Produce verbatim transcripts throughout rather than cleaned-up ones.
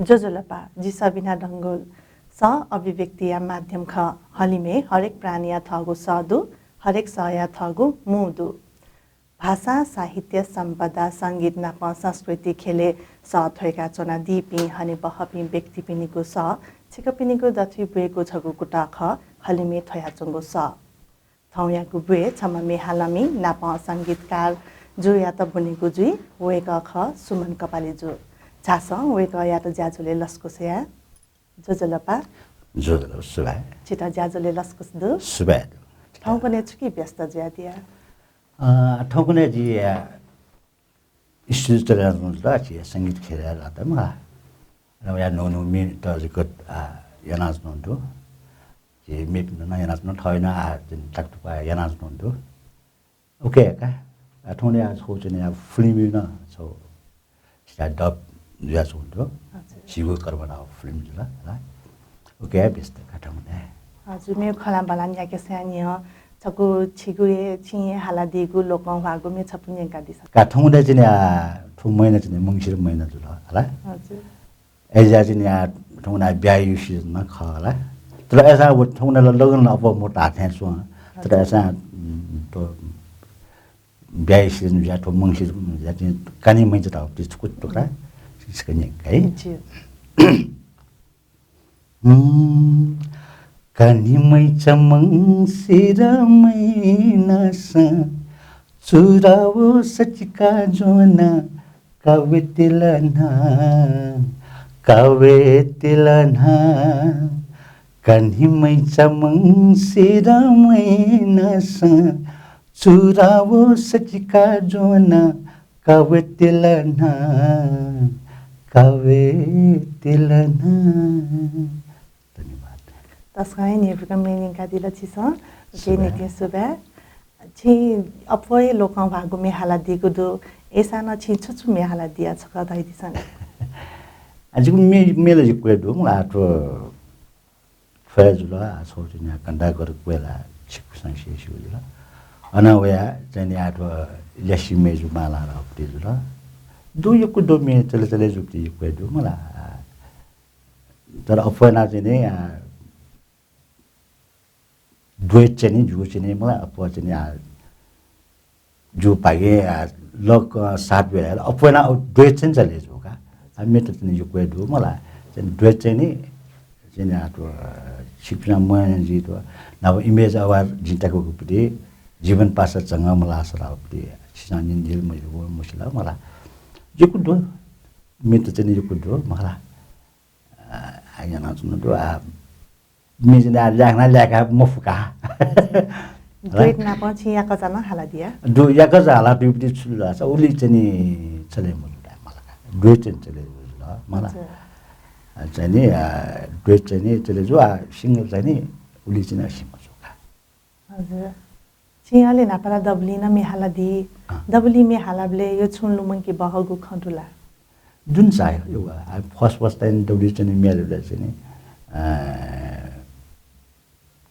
ज्वजलपा, जि सबिना डंगोल। सः अभिव्यक्तिया माध्यम खः। हलिमय् हरेक प्राणीया थःगु सः दु, हरेक सःया थःगु मू दु। भाषा, साहित्य, सम्पदा, संगीत नाप संस्कृति ख्यलय् सः थ्वय्‌का च्वनादीपिं हनेबहःपिं व्यक्तिपिनिगु सः छिकपिनिगु दथुइ ब्वयेगु छगू कुतः खः, हलिमय् थ्वयाच्वंगु सः। थौंयागु ब्वय् छम्ह म्ये हालामि नाप संगीतकार जुयात ब्वनेगु जुइ। वय्‌कः खः सुमन कपाली जु। झासँ वय्‌कःयात ज्याझ्वलय् लसकुस याये। ज्वजलपा। ज्वजलपा, सुभाय्। छितः ज्याझ्वलय् लसकुस दु। सुभाय् दु। थौंकन्हय् छुकिं व्यस्त जुयादिया? अ, थौंकन्हय् जि, अ, स्टुडियो चले यानाच्वना जुल, झी संगीत ख्यलय् लात मला। अले वया न्हू न्हू म्येत जिक, आ, यानाच्वना दु। झी म्येपिन्त नं यानाच्वना, थःत नं आ, जिं ताकतुक यानाच्वना दु। OK का। आ, थौंकन्हय् आ छगू चाहिँ आ फिल्मया नं छगू छितः dub जुयाच्वना दु। हजुर। झीगु कर्मधाः फिल्म जुल ला। OK, व्यस्त का थौंकन्हय्। हजुर, मेगु खँल्हाबल्हा न्ह्याकेसं न्ह्यः छकू छिगु हे, छिं हे हालादीगु लोकंह्वाःगु म्ये छपु न्यंकादिसँ। का थौंकन्हय् चाहिँ आ, थ्व महिना चाहिँ मंसिर महिना जुल हला। हजुर। अय्‌जुया चाहिँ आ, थौंकन्हय् ब्याहा याइगु season नं खः हला। तर अय्‌सां व थौंकन्हय् ला लगन ला अप्वः मखु धाःथें च्वं। तर अय्‌सां, उम्, थ्व ब्याहा याइगु season जुया, थ्व मंसिर जुया चाहिँ कान्हिमय् चाहिँ धाःगु चाहिँ छकू टुक्रा छकः न्यंके का है। ज्यू। उम्, कान्हिमय् चाहिँ मंसिर महिनासं चुरा व सचिका ज्वना काव्य तिलना, काव्य तिलना। कान्हिमय् चाहिँ मंसिर महिनासं चुरा व सचिका ज्वना काव्य तिलना, काव्य तिलना। धन्यवाद। तसकं हे न्ह्यइपुक म्ये न्यंकादिल छिसं। सुभाय्। निंतिं सुभाय्। छिं अप्वः हे लोकंह्वाःगु म्ये हालादीगु दु। अय्‌सां नं छिं छु छु म्ये हालादिया छकः धयादिसँ। आ, जिगु म्ये, म्ये ला यक्व हे दु, मला आ थ्व थ्व हे जुल, आ छगू चाहिँ आ घण्टाघर क्वय्‌ला छिकपिन्सं स्यू जुल। अन वया चाहिँ आ थ्व ल्यासी मय्‌जु माला धाःगु जुल। दु, यक्व दु, म्ये चले चले जूपिं यक्व हे दु मला। आ, तर अप्वः याना चाहिँ आ, duet चाहिँ नि, जिगु चाहिँ नि, मला अप्वः चाहिँ नि, आ, जिगु भागय्, आ, लक, अ, सात ब्वय् धाःसा अप्वः याना duet चाहिँ नि चले जू का। आ, म्येत चाहिँ नि यक्व हे दु, मला। चाहिँ duet चाहिँ नि, चाहिँ नि, आ, थ्व, अ, छिकपिन्सं मयं जुइ थ्व, नाप Image Award जिं ताकूगुपट्टि, जीवन पासा झंगः मलाः धाःगुपट्टि, छिसं न्यनादिल मजिल, व मसिल, मला। यक्व दु, म्येत चाहिँ नि यक्व दु, मला। आ, आ, यानाच्वना दु, आ, म्ये चाहिँ आ ल्याखना ल्याखा मफु का। Duet नाप छिं याकःचा नं हालादिया? दु, याकःचा हालादीगुपट्टि छु धाःसा उलि चाहिँ नि चले मजू का मला। Duet चाहिँ चले जुल मला। अच्छा। आ, चाहिँ नि, आ, duet चाहिँ नि चले जू, आ, single चाहिँ नि उलि चाहिँ नि असी मजू का। हजुर। छिं अले न्हापा ला दबुलिइ नं म्ये हालादी। अँ। दबुलिइ म्ये हालाबलय् यक्व छुं लुमंके बहःगु खँ दु ला? दुने चा, यक्व, आ, first first time दबुलिइ चाहिँ नि म्ये हालेबलय् चाहिँ नि, अ,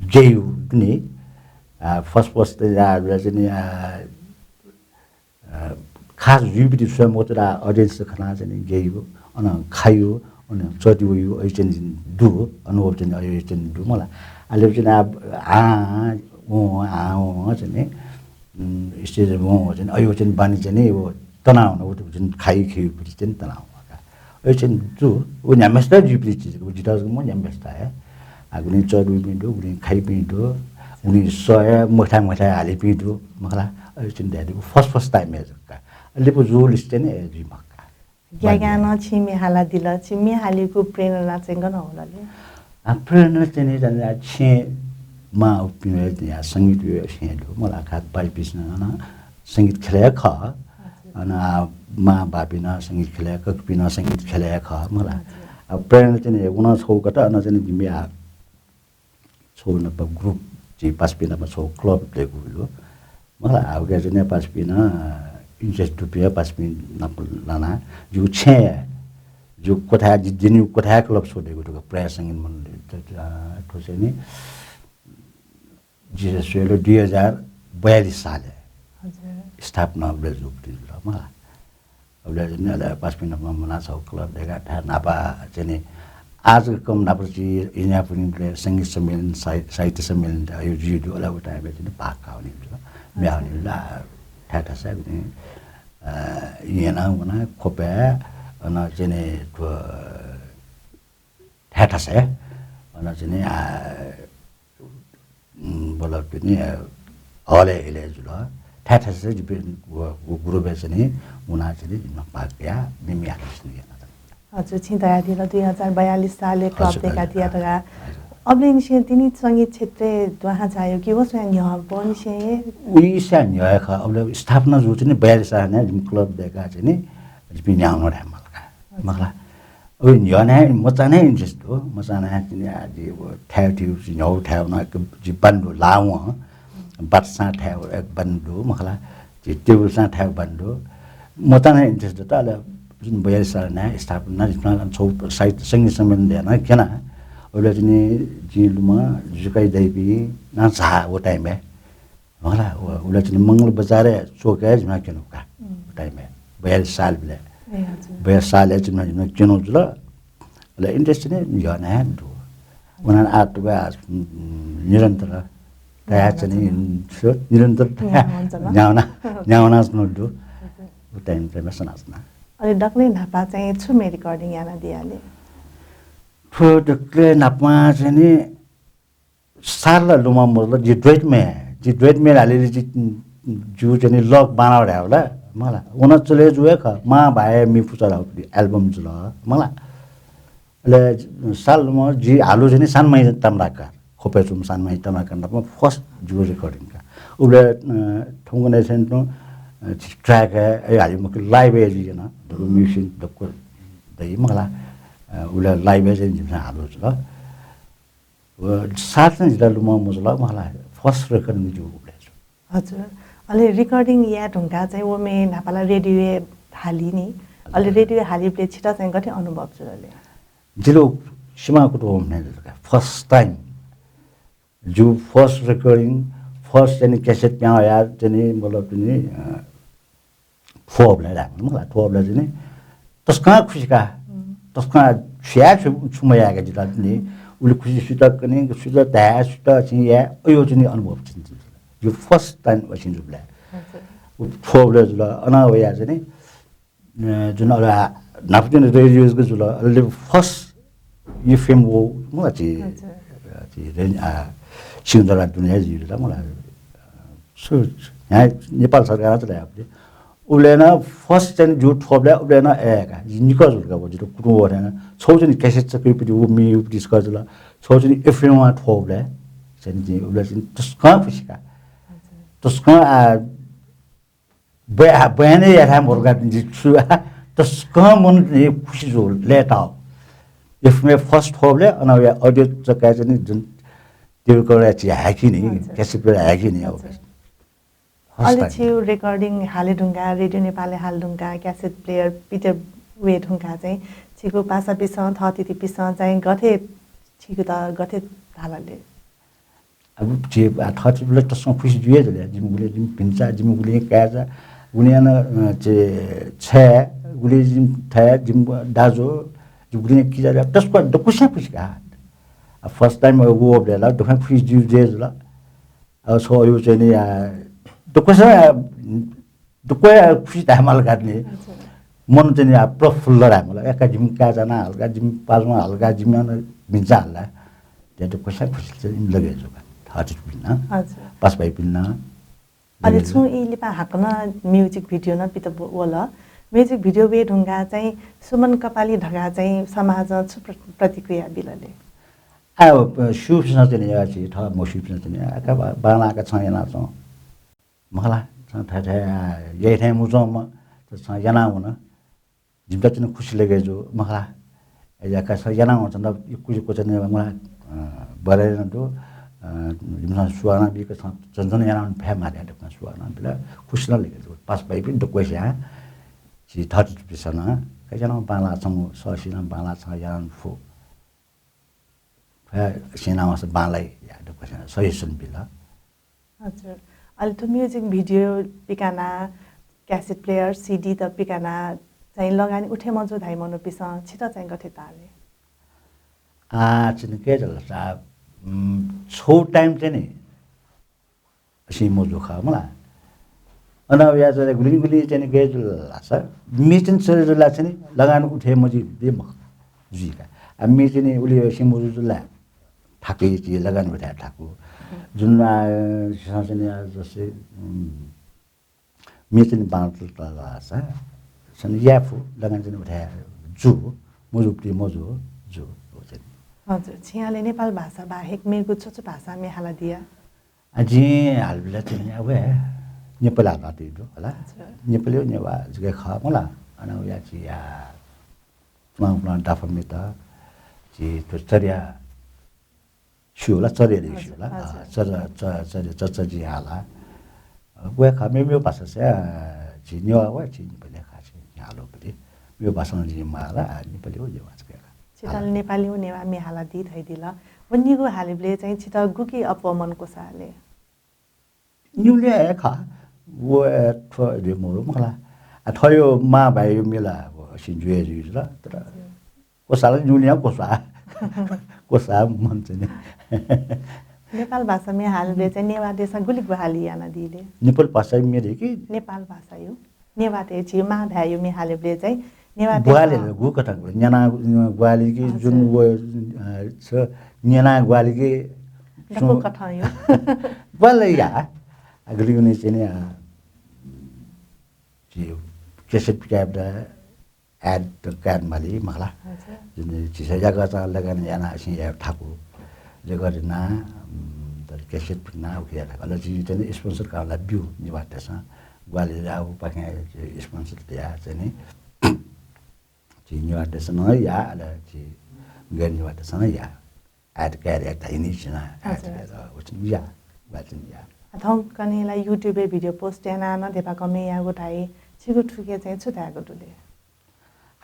गय् याःगु नि, आ, first first time याःबलय् चाहिँ नि, आ, अ, खास जुइपिं स्वये मखुत ला audience खनाः चाहिँ नि गय् याःगु, अन खा याःगु, अन चर्ति वइगु, अय् चाहिँ नि दु, अनुभव चाहिँ नि अय् चाहिँ नि दु मला। अले चाहिँ नि आ, आ, वं, आ, वं चाहिँ नि, उम्, stage वं, वं चाहिँ नि, अय् चाहिँ नि बानी चाहिँ नि, व तनाव न, व चाहिँ नि खाइ खिउपिं चाहिँ नि तनाव का। अय् चाहिँ नि दु, व न्ह्याम्हस्ता जुइपिं चिज, व जितः जक मखु न्ह्याम्हस्ता हे। आ, गुलिं चर्ति वइपिं दु, गुलिं खइपिं दु, गुलिं सः हे मखुथाय् मखुथाय् हालीपिं दु, मखु ला, अय् चाहिँ नि धयादी, first first time हे जक का। लिपा जूलिसे चाहिँ नि, ए, जुइ मखु का। ग्याग्यां नं छिं म्ये हालादिल, छिं म्ये हालीगु प्रेरणा चाहिँ गन हल ले? आ, प्रेरणा चाहिँ नि, चाहिँ नि, आ, छेँ मां उपिं हे या संगीत हे छेँ दु, मला, खास बाइपिसं नं संगीत ख्यलय् खः। हजुर। अन आ, मां बापिं नं संगीत ख्यलय्, ककिपिं नं संगीत ख्यलय् खः, मला। हजुर। आ, प्रेरणा चाहिँ नि, उन छगू कत, अन चाहिँ नि, जिमि आ, छगू नाप group, झी पासापिं नाप छगू club दयेकूगु दु। मला, आ, उकी चाहिँ नि पासापिं नं, अ, interest दुपिं पासापिं नाप लानाः जिगु छेँय् जिगु क्वथाय्, जि, जिनिगु क्वथाय् club छगू दइगु दु का, प्रयास संगीत मण्डली। त, अ, थ्व चाहिँ नि, जिं स्वयेबलय् दुई हजार बयालिस सालय् हजुर। स्थापना उबलय् जूगु दु मला। उबलय् चाहिँ नि अले पासापिं नाप मुना छगू club दय्काः थथे न्हापा चाहिँ नि आः जक कम न्हापा चाहिँ इन्यापुनिबलय् संगीत सम्मेलन, साहि-, साहित्य सम्मेलन थ्व जुइ दु, अले व time-य् चाहिँ नि भाग काः वनीगु जुल। म्ये हाः वनीगु जुल। आ, थथे थथे चाहिँ नि, अ, येँनं वना ख्वपय्, अन चाहिँ नि थ्व थथे थथे, अन चाहिँ नि, आ, उम्, मतलब चाहिँ नि, अ, हलय् इलय् जुल। थथे थथे चाहिँ जिपिं व, व group-य् चाहिँ नि मुना चाहिँ नि जिमिसं भाग कयाः म्ये म्ये हालाः चाहिँ नि याना। हजुर, छिं धयादिल दुई हजार बयालिस सालय् club हजुर, दय्कादिया हजुर, धकाः। हजुर। अबलय्‌निसें तिनि संगीत क्षेत्रय् दुहां झायागु कि व स्वयां न्ह्यः बहनिसें? उइसा न्ह्यः हे खः। अबलय् स्थापना जूगु चाहिँ नि बयालिस सालय् जिमि club दय्काः चाहिँ नि जिपिं न्ह्याः वन धायेमाल का। मखला। अबलय् न्ह्यः नं मचां नं interest दु। मचां नं चाहिँ नि आ जि व थाय् थ्यू, न्ह्यः थाय् वना जि बानी दु, लावं बाटसां थाय् व एक बानी दु, मखला। जि टेबुलसां थाय् व बानी दु। मचां नं interest दु, तर अले जुन बयालिस सालय् नं स्थापना, जिमिसं छगू साहित्य संगीत सम्मेलन याना क्यना। अबलय् चाहिँ नि जिं लुमं जुकाइ दाइपिं नं झाः व time-य्। मखला, व, उबलय् चाहिँ नि मंगलबजारय् च्वकाः जिमिसं क्यनागु का। उम्। Time-य्, बयालिस सालबलय्। ए, हजुर। बयालिस सालय् चाहिँ जिमिसं क्यनागु जुल। अले interest चाहिँ नि न्ह्यः नं दु। वनाः आः तुबा, उम्, निरन्तर तयाः चाहिँ नि, न्ह्याः वना। निरन्तर तयाः न्ह्याः वना। न्ह्याः वना, न्ह्याः वनाच्वनागु दु। हजुर। व time, time-य् सनाच्वना। अले दकलय् न्हापा चाहिँ छु म्ये recording यानादिया ले? थ्व दकलय् न्हापां चाहिँ नि साल ला लुमं मजुल, जि duet म्ये, जि duet म्ये हालेबलय् जि, जिगु चाहिँ नि luck बांलाः धायेबलय्, मखला। व नं चले जू हे खः, मां भाय् म्ये पुचः धाःगु album जुल, मखला। अले साल लुमं जि हालु चाहिँ नि सानमाइ ताम्राकार, ख्वपय् च्वंम्ह सानमाइ ताम्राकार नाप first जिगु recording का। उबलय्, अ, थौंकन्हय् चाहिँ तुं, अ, track हे, अ, हाले मखु, live हे जुइ याना, दक्व musician दक्व दइ, मखला। अ, उबलय् live हे चाहिँ जिमिसं हालु जुल। व साल चाहिँ जितः लुमं मजुल, मखला, first recording जिगु उबलय् जुल। हजुर। अले recording याये धुंकाः चाहिँ व म्ये न्हापा ला radio-य् हाली नि। अले हजुर। Radio-य् हालीबलय् छितः चाहिँ गथे अनुभव जुल ले? जितः सिमा कुतुं वःम्ह जुल का, first time। जिगु first recording, first चाहिँ नि cassette पिहां वयाः चाहिँ नि, मतलब चाहिँ नि, अ, थ्वःबलय् धायेमाल, मखला, थ्वःबलय् चाहिँ नि तसकं खुसि का। हम्म। तसकं सुयां छु, छु मयाय्‌का जितः नि। उलि खुसि सुइत कने, सुइत धाये, सुइत चाहिँ याये, अय् चाहिँ नि अनुभव चाहिँ नि जुल। यो first time असिं जुबलय्। हजुर। उ थ्वःबलय् जुल, अन वयाः चाहिँ नि, अ, जुन अले न्हापा चाहिँ नि radio जुल, अले first FM व, मखला, चाहिँ, हजुर। अ, चाहिँ रेन-, आ, सिंहदरबार दुने जुल, मखला। सु-, यहाँ नेपाल सरकारं चले याःगु। उबलय् नं first चाहिँ नि जिगु थ्वःबलय् उबलय् नं अय् का, जि निकः जुल का, व जितः कुतुं वःथें नं। छगू चाहिँ नि cassette चक्रिपट्टि व म्ये उपट्टि सकल जुल, छगू चाहिँ नि FM-य् थ्वःबलय् चाहिँ नि जिं उबलय् चाहिँ नि तसकं खुसि का। हजुर। तसकं आ, बया-, बयान हे याये थाय् मरु का, जि छु आ, तसकं मन चाहिँ नि खुसि जू, लय्ताः। FM-य् first थ्वःबलय्, अन वयाः audio चक्रिया चाहिँ नि जुन tape recorder-य् चाहिँ हाय्‌की नि, हजुर। Cassette player हाय्‌की नि, हजुर। First अले time। छिगु recording हाले धुंकाः, Radio नेपालय् हाले धुंकाः, cassette player पित वये धुंकाः चाहिँ छिगु पासापिसं, थःथितिपिसं चाहिँ गथे छिकपिन्त गथे धाल ले? अब झी, आ, थःथितिपिं तसकं खुसि जुइ हे जुल। जिमि गुलि जिमि भिंचा, जिमि गुलि काय्‌चा, गुलिं नं, अ, चाहिँ छय्, गुलि जिमि थय्, जिमि दाजु, जिमि गुलि किजा, तसकं दक्वस्यां खुसि का। आ, first time वःबलय् ला दक्वस्यां खुसि जुइ हे जुल। अ, छगू अय् चाहिँ नि, आ, दक्वस्यां, आ, दक्वस्यां खुसि धायेमाल का नि। अच्छा। मन चाहिँ नि, आ, प्रफुल्ल धायेमाल। याक्क जिमि काय्‌चा नं हाल का, जिमि पाजुं हाल का, जिमि नं भिंचा हाल का। थथे दक्वस्यां खुसि चाहिँ नि लगे जू का। थःथितिपिं नं, अच्छा। पासापिं नं। अले छुं ई लिपा हाकनं music video नं पित ब-, वल। Music video वये धुंकाः चाहिँ सुमन कपाली धकाः चाहिँ समाजं छु प्र-, प्रतिक्रिया बिल ले? आ, प-, स्यूपिसं चाहिँ नि, आ, झी थः मस्यूपिसं चाहिँ नि, आ, का बा-, बांलाक छं यानाच्वँ। मखला, छं थथे थथे, आ, याइ थें मच्वंम्ह, त छं याना वन। जिमित चाहिँ नि खुसि लगे जू, मखला। अय् याक्क छं याना वन, छन्त यक्व यक्व चाहिँ नि, मखला, अ, बधाई नं दु, अ, जिमिसं सुवाः नं बीक छं झन झन याना वने फयेमा धकाः सुवाः नं बिल, खुसि नं लगे जू। पासापिं दक्वस्यां झी थःथितिपिसं नं, कय्‌कय्‌नं बांलाः च्वंगु, सःसिनं बांलाः च्वंगु यानाः फु। थ्वया सिनावंसा बांलाइ या दक्वसिनं सजेसन बिल। हजुर। अले थ्व music video पिकाना, cassette player, CD त पिकाना चाहिँ लगानी उठे मजू धाइ मनूपिसं छित चाहिँ गथे ताःले? आ, छिन के जल सा, उम्, छौ time चाहिँ नि सिं मजू खः मला। अन या चाहिँ गुलिं गुलिं चाहिँ नि गय् जुल ला सा, मे चाहिँ नि सरे जुल ला चाहिँ नि लगान उठे मजू दे मख जुइका। आ, मे चाहिँ नि उलि सिं मजू जुल ला थाकु, लगान उठे थाकु। जुन, आ, चाहिँ नि, आ, जस्तै, उम्, मे चाहिँ नि बांलाः तल ला सा, चाहिँ नि याये फु, लगान चाहिँ नि उठे जू, मजू प्ति मजू, जू, व चाहिँ नि। हजुर, छिं अले नेपाल भाषा बाहेक मेगु छु छु भाषा मे हालादिया? आ, जिं हालबेला चाहिँ नि अब नेपाली हालादी दु, होला। अच्छा। नेपाली, नेवाः जक खः मला। अन उया चाहिँ या पुलां पुलां दाफा मेत चाहिँ थ्व चर्या स्यू ला, चर्या ले स्यू ला। हजुर। अ, चर्या, च-, चर्या, चर्या जिं हाला। अ, व खः, मेमेगु भाषा चाहिँ, अ, झी नेवाः व झी नेपाली खः, झी हालाबलय्। मेगु भाषा जिं महाला, अ, नेपाली व नेवाः जक खः। छितल नेपाली व नेवाः मे हालादी धयादिल। व निगू हालेबलय् चाहिँ छित गुकी अप्वः मन क्वसाले? निगू हे खः। व थ्व रे मरु मखला। आ, थयो मां भाइयो मे ला, व सिं जुया जुइ जुल। तर हजुर। क्वसाले निगू हे क्वसा। क्वसा मन चाहिँ नि। नेपाल भाषा मे हालेबलय् चाहिँ नेवाः देशं गुलि ग्वाहालि यानादिले? नेपाल भाषा मे रे कि? नेपाल भाषा यो। नेवाः देशं मां भाइयो मे हालेबलय् चाहिँ नेवाः देशं ग्वाहालि ला गु कथं न्याना ग्वाहालि कि हजुर। जुन व, अ, छ न्याना ग्वाहालि कि दक्व सु- कथं यो। ग्वाहालि या। आ, गुलि गुलि चाहिँ नि, अ, झी cassette पिकायेबलय् ad त कायेमाली मखला। हजुर। जुन झीसं याकःचा लगानी याना सिं याये थाकु। जगरिना, उम्, तर cassette पिकना उके याये थाकु। अले झी चाहिँ नि sponsor काला ब्यू नेवाः देशं। ग्वाहालि याउ पाखें sponsor तया चाहिँ नि झी नेवाः देशं नं या, अले झी गैर नेवाः देशं नं या। Ad काये धाइ नि छिना, ad हजुर, काये हजुर। उठिन या, बाचिन या। आ, थौंकन्हय् ला YouTube-य् video post यानाः नं धेबा कमय् याःगु धाइ, छिगु थुके चाहिँ छु धायेगु दु ले?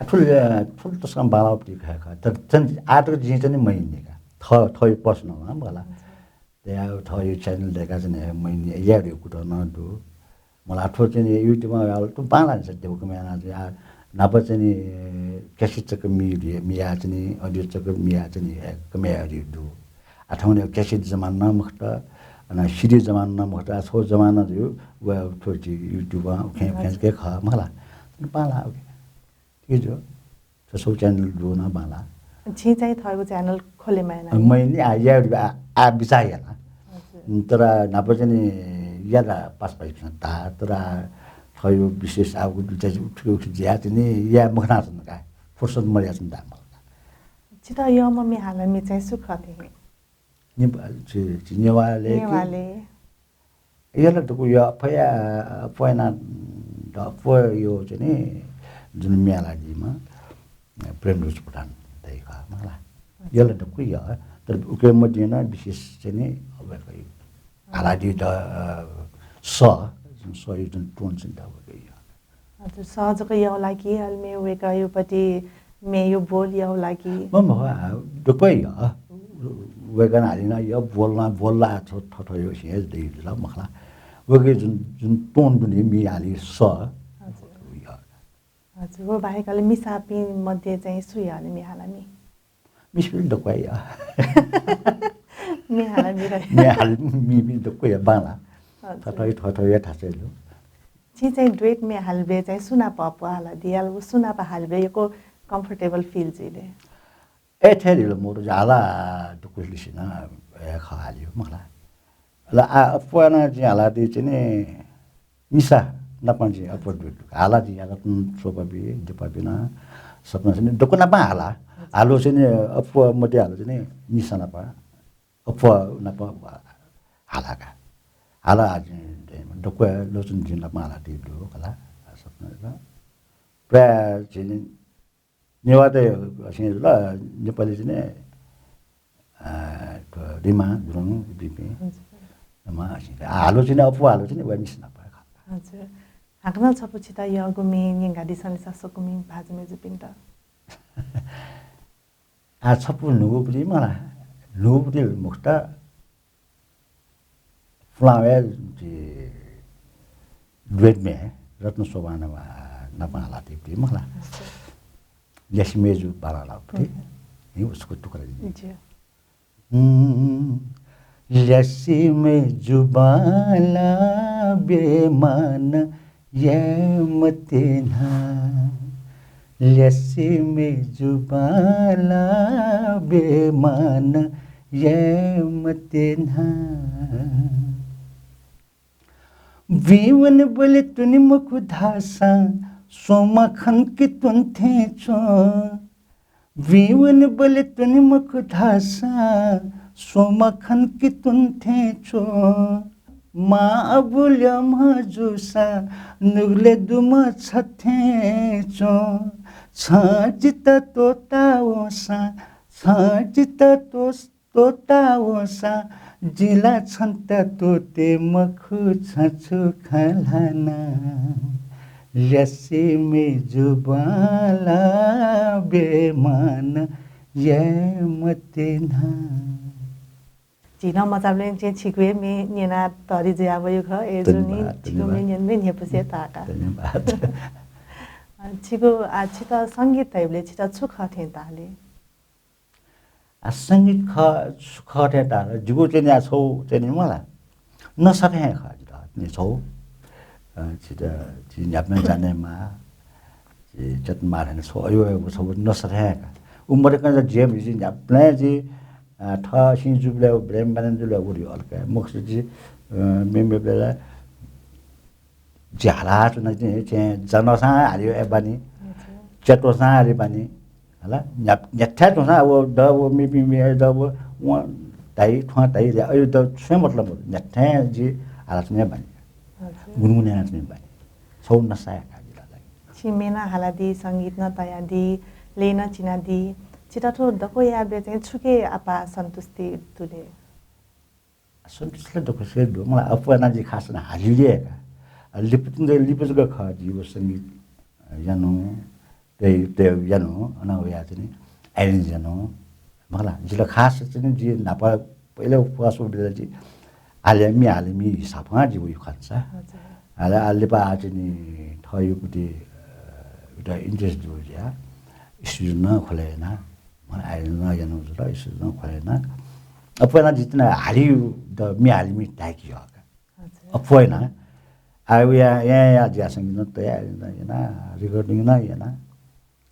आ, थुल, थुल तसकं बांलाःगु खः खः। तर चाहिँ आः तक जिं चाहिँ नि मयिने का। थ-, थःयो personal नं बला। हजुर। तया थःयो channel दय्‌का चाहिँ नि मयिने याये कुतः नं दु। मला थ्व चाहिँ नि YouTube-य् आल त बांलाः नि सत्य हुकुम याना चाहिँ आ, न्हापा चाहिँ नि cassette चक मि-, मिया चाहिँ नि, audio चक मिया चाहिँ नि, ए, कमय् audio दु। आ, थौंकन्हय् cassette जमाना नं मखुत, अन CD जमाना नं मखुत, आ, छौ जमाना दु, व थ्व चाहिँ YouTube-य् उखें, उखें हजुर। के खः, मखला। बांलाः, OK। ठीक छ। थ्व छौ channel दु नं बांलाः। छिं चाहिँ थःगु channel खोले मायना। अ, मयिने आ, या, आ, आ, बिचाः याना। हजुर। तर न्हापा चाहिँ नि यादा पास पाइपिसं ता, तर आ, थःयो विशेष आगु दुचा चाहिँ उठ्के उठ्के जिया चाहिँ नि या मखना च्वन का। फुर्सद मर्या च्वन ता मला। छित यःम्ह मे हालामि चाहिँ सु खः थें? नेपाल, झी, झी नेवाःले कि? नेवाःले। यला दक्व या, अप्वया, अप्वयना, अप्वयो चाहिँ नि जुन मे हालादीम्ह प्रेमध्वज प्रधान दाइ खः, मला। यला दक्व या, तर उके मध्ये नं विशेष चाहिँ नि अप्वया खः। हालादी द, अ, स, जुन सयो जुन tone चाहिँ नि द अप्वया खः। हजुर, सः जक यः ला कि, अले मे वय्‌कःयोपट्टि मेयो बोल यः ला कि? म, म, आ, दक्व यः। वय्‌कलं हालिना यः, बोलना, बोलला थ्व, थ्व, थ्व यो सिं दइ जुल मखला। वय्‌कः जुन, जुन tone दुने मे हाली सः। हजुर। यः। हजुर, व बाहेक अले मिसापिं मध्ये चाहिँ सु यः अले मे हालामि? मिसापिं दक्व यः। मे हालामि र। मे हालामि, मि, मि दक्व यः बांलाः। हजुर। थःथःयो, थःथःयो थासय् दु। छिं चाहिँ duet मे हालेबलय् चाहिँ सु नाप अप्वः हालादिया, अले व सु नाप हालेबलय् यक्व comfortable feel जुइ ले? ए, थथे धिल मोर चाहिँ हाला दक्व लिसिनं, ए, खः हालियो, मखला। अले आ, अप्वः नं जिं हालादी चाहिँ नि मिसा नाप जिं अप्वः दु, दु। हाला जिं हालादी स्वपा बी, दिपा बी नं, सपना चाहिँ नि दक्व नाप हाला। हालो चाहिँ नि अप्वः मध्ये हालो चाहिँ नि मिसा नाप, अप्वः नाप हाला का। हाला आ जिं दक्व ल्वचं जिं नाप हालादी दु, खला। सपना नं। प्रायः चाहिँ नि नेवाःत सिं जुल, नेपाली चाहिँ नि, अ, थ्व रिमा गुरुङ बिपिं। हजुर। नमा सिं। हालो चाहिँ नि अप्वः हालो चाहिँ नि व मिसा नाप खः। हजुर। हाकनं छपु छित यःगु म्ये न्यंकादिसँ लिसा स्वकुमि भाजु मय्जुपिन्त। आ, छपु न्हूगु पुति मला, न्हूगु पुति मखुत, पुलांया दुएट म्ये रत्न शोभा नापं हालादी पुति मला। ल्यासे मय्जु बांला पुति। हम्म। हे उसको टुक्रा दि। ज्यू। हम्म, ल्यासे मय्जु बांला बेमान याये मते न्हा। ल्यासे मय्जु बांला बेमान याये मते न्हा। बुँइ वनेबलय् त्वने मखु धाःसां, स्वम्ह खंके त्वने थें च्वं। बुँइ वनेबलय् त्वने मखु धाःसां, स्वम्ह खंके त्वने थें च्वं। मां अबु ल्यम्ह जूसां, नुगलय् दुम्ह छ थें च्वं। छं जितः त्वःता वंसां, छं जितः त्वः त्वःता वंसां, जिं ला छन्त त्वःते मखु, छं छु खँ ल्हाना। ल्यासे मय्जु बांला बेमान याये मते न्हा। झी नं मचाबलय् चाहिँ छिगु हे म्ये न्यना तःधि जुया वइगु खः। अय्जूगुलिं धन्यवाद, छिगु धन्यवाद। म्ये न्यनेबलय् न्ह्यइपुसे ताः का। धन्यवाद। अ, छिगु, आ, छित संगीत धाइबलय् छित छु खः थें ताः ले? आ, संगीत खः, छु खः थें ताः ले, जिगु चाहिँ नि आ छगू चाहिँ नि मला, नसा थें खः जितः नि छगू। अ, छित, झी न्ह्याबलें जानेमाः, झी च्यातेमाः थें छगू, अय्, अय्, छगू नसा थें का। उ मदय्कं झी म्ये न्ह्याबलें झी, अ, थःसिं जूबलय्, ब्रेम बानी जूबलय् उ अलग हे। मखुसा झी, अ, मेमेबलय् ला झी हालाच्वना चाहिँ, चाहिँ जनसां हाले बानी, अच्छा। च्यात्वसां हाले बानी, हला, न्ह्या-, न्ह्याथाय् च्वंसां व द व मेपिं मे द व वं धाइ, थ्वं धाइ, अय् द छुं मतलब मदु, न्ह्याथाय् जि हालाच्वने बानी। अच्छा। गुनगुन यानाच्वने बानी। छगू नसा हे का जितः लागि। छिं म्ये नं हालादी, संगीत नं तयादी, लय् नं चिनादी, छितः थ्व दक्व याःबलय् चाहिँ छुकी आपाः सन्तुष्टि दु ले? सन्तुष्टि ला दक्वसिबें दु। मला अप्वः याना जि खास याना हालिउ हे का। अ, लिपा चाहिँ लिपा जक खः जि व संगीत, अ, यानु, तय्, तय् यानु, अन वया चाहिँ नि arrange यानु। मला जि ला खास चाहिँ नि जि न्हापा पहिले उपवास व बेला जि हाले म्ये हाले म्ये हिसाबं जि वइ खःसा। हजुर। हाले, हाले लिपा आ चाहिँ नि थःगु प्रति, अ, एउटा interest दु जि आ। Studio नं खोले याना। मला arrange नं यानु जुल, studio नं खोले याना। अप्वः याना जितः हालिउ द म्ये हाले म्ये धाय्के यः का। अच्छा। अप्वः याना। आ, व या, या, या, जिं संगीत नं तया, याना, recording नं याना।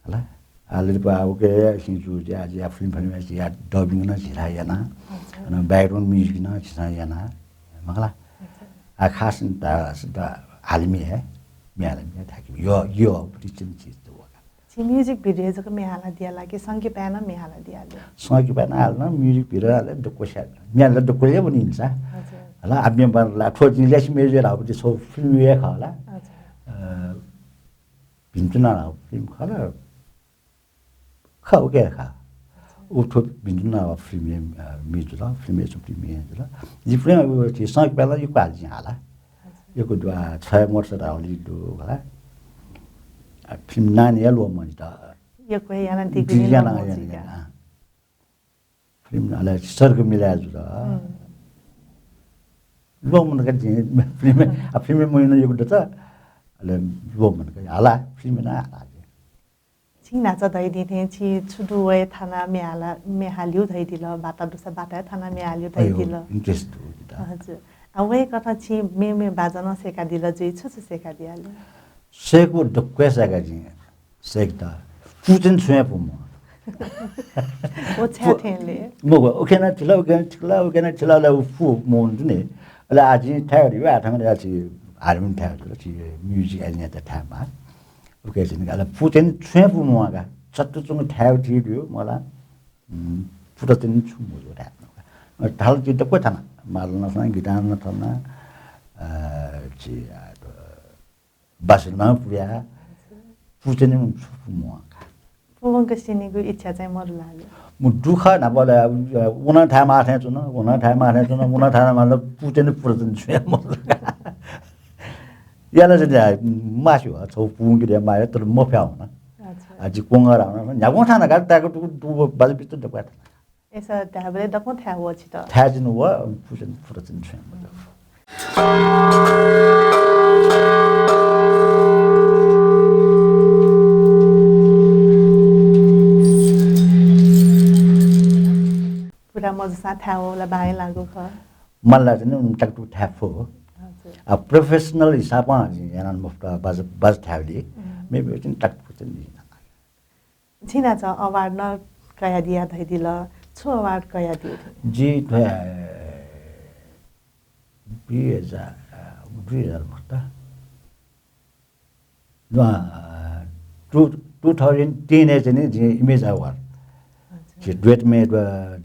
हला? आ, लिपा उके सिंचु ज्या, ज्या film, film या, ज्या dubbing नं झिला याना। अच्छा। अन background music नं झिला याना। मखुला? अच्छा। आ, खास ता, ता हाले म्ये हे, म्ये हाले म्ये धाय्के यः, यः, प्रति चिन्तित वः का। छि music video जक म्ये हालादिया ला कि संकिपाय् नं म्ये हालादिया ले? संकिपाय् नं हाल नं, music video हाल नं, दक्व स्यात। म्ये हाल दक्व हे बनिन्छ। हजुर। हला, आ म्ये बन ला, थ्व जिं ल्यासे मय्जु धाःगु छगू film हे खः ला। हजुर। अ, भिन्तुना धाःगु film खः ला। खः, उके खः। उ थ्व भिन्तुना धाःगु film हे, अ, म्ये जुल, film हे छगू film हे जुल। जि film उ थ्व संकिपाय् ला यक्व हाल जिं हाला। हजुर। यक्व दु आ, छय् मोटरसाइकल धाःगु दु हला। आ, film नां हे ल्वःमन जितः। यक्व हे याना दिगु दिगु याना याना याना। Film अले सर्ग मिलाय् जुल। हम्म। ल्वःमन का जिं film, आ, film मयाना यक्व दत। अले ल्वःमन का हाला, film नं हाला। छिं न्हाचः धयादी थें छि छु दु वये थाना म्ये हाला, म्ये हालिउ धयादिल, बाटा दुसा बाटाय् थाना म्ये हालिउ अयो, धयादिल। Interest दु जितः। हजुर। आ, वहे कथं छिं मेमेगु बाजं नं सय्कादिल जुइ, छु छु सय्कादिया ले? सय्कू दक्व हे सय्का जिं। सय्क दा। पुचेन छुं हे पुमु। ओ छ्या पु-, थें ले। मखु, उके नं थिल, उके नं थिल, उके नं थिल, अले उ पु मौन जुने। अले आ जिं थाय् हरियो, आ थंगले आ छि हारमोनियम थाय् हरियो, छि music engineer त थाय् मा। उके जिन अले पुचेन छुं हे पुमु का। चत्तु चुंग थाय् उठी दियो, मला। उम्, पुचेन छु मजू थाय्। धाल छि दक्व थाना, मादल नं थाना, गिटार नं थाना, अ, छि, आ, बाँसुरी नं पुया, पुचेन छु पुमु का। पुवंक स्यनीगु इच्छा चाहिँ मरु ला ले। मु दुःख न्हापा ला, व नं थाय् माः थें च्वन, व नं थाय् माः थें च्वन, व नं थाय् माः थें, पुचेन पुचेन छुं हे मरु ला। याला चाहिँ मास्यु, छौ पुंगि दे माया, तर मफ्या हुन। अच्छा। आ, जि कोंगा रावण, न्यागों थाना का, ताको टुकु, टुकु, बाजा बिस्तर दक्वा थाना। ऐसा धाबले दक्वा थाया वो छित। थाया जिन वो, फुचन, फुरचन छुया। पुरा मजसा थाया वो ला बाहें लागु ख। मला चाहिँ उन तक टुकु थाया फो। हजुर। आ, professional हिसाबं यानान मुफ्त बाज, बाज थाया ली। हम्म। मे बे चाहिँ तक टुकु चाहिँ नि। छिना छ award न कया दिया धै दिल, छु award कया दियो? जी, थ्वया दुई हजार, दुई हजार मुफ्त। नं, टु, two thousand ten ए चाहिँ नि जिं Image Award। अच्छा। जि duet मे द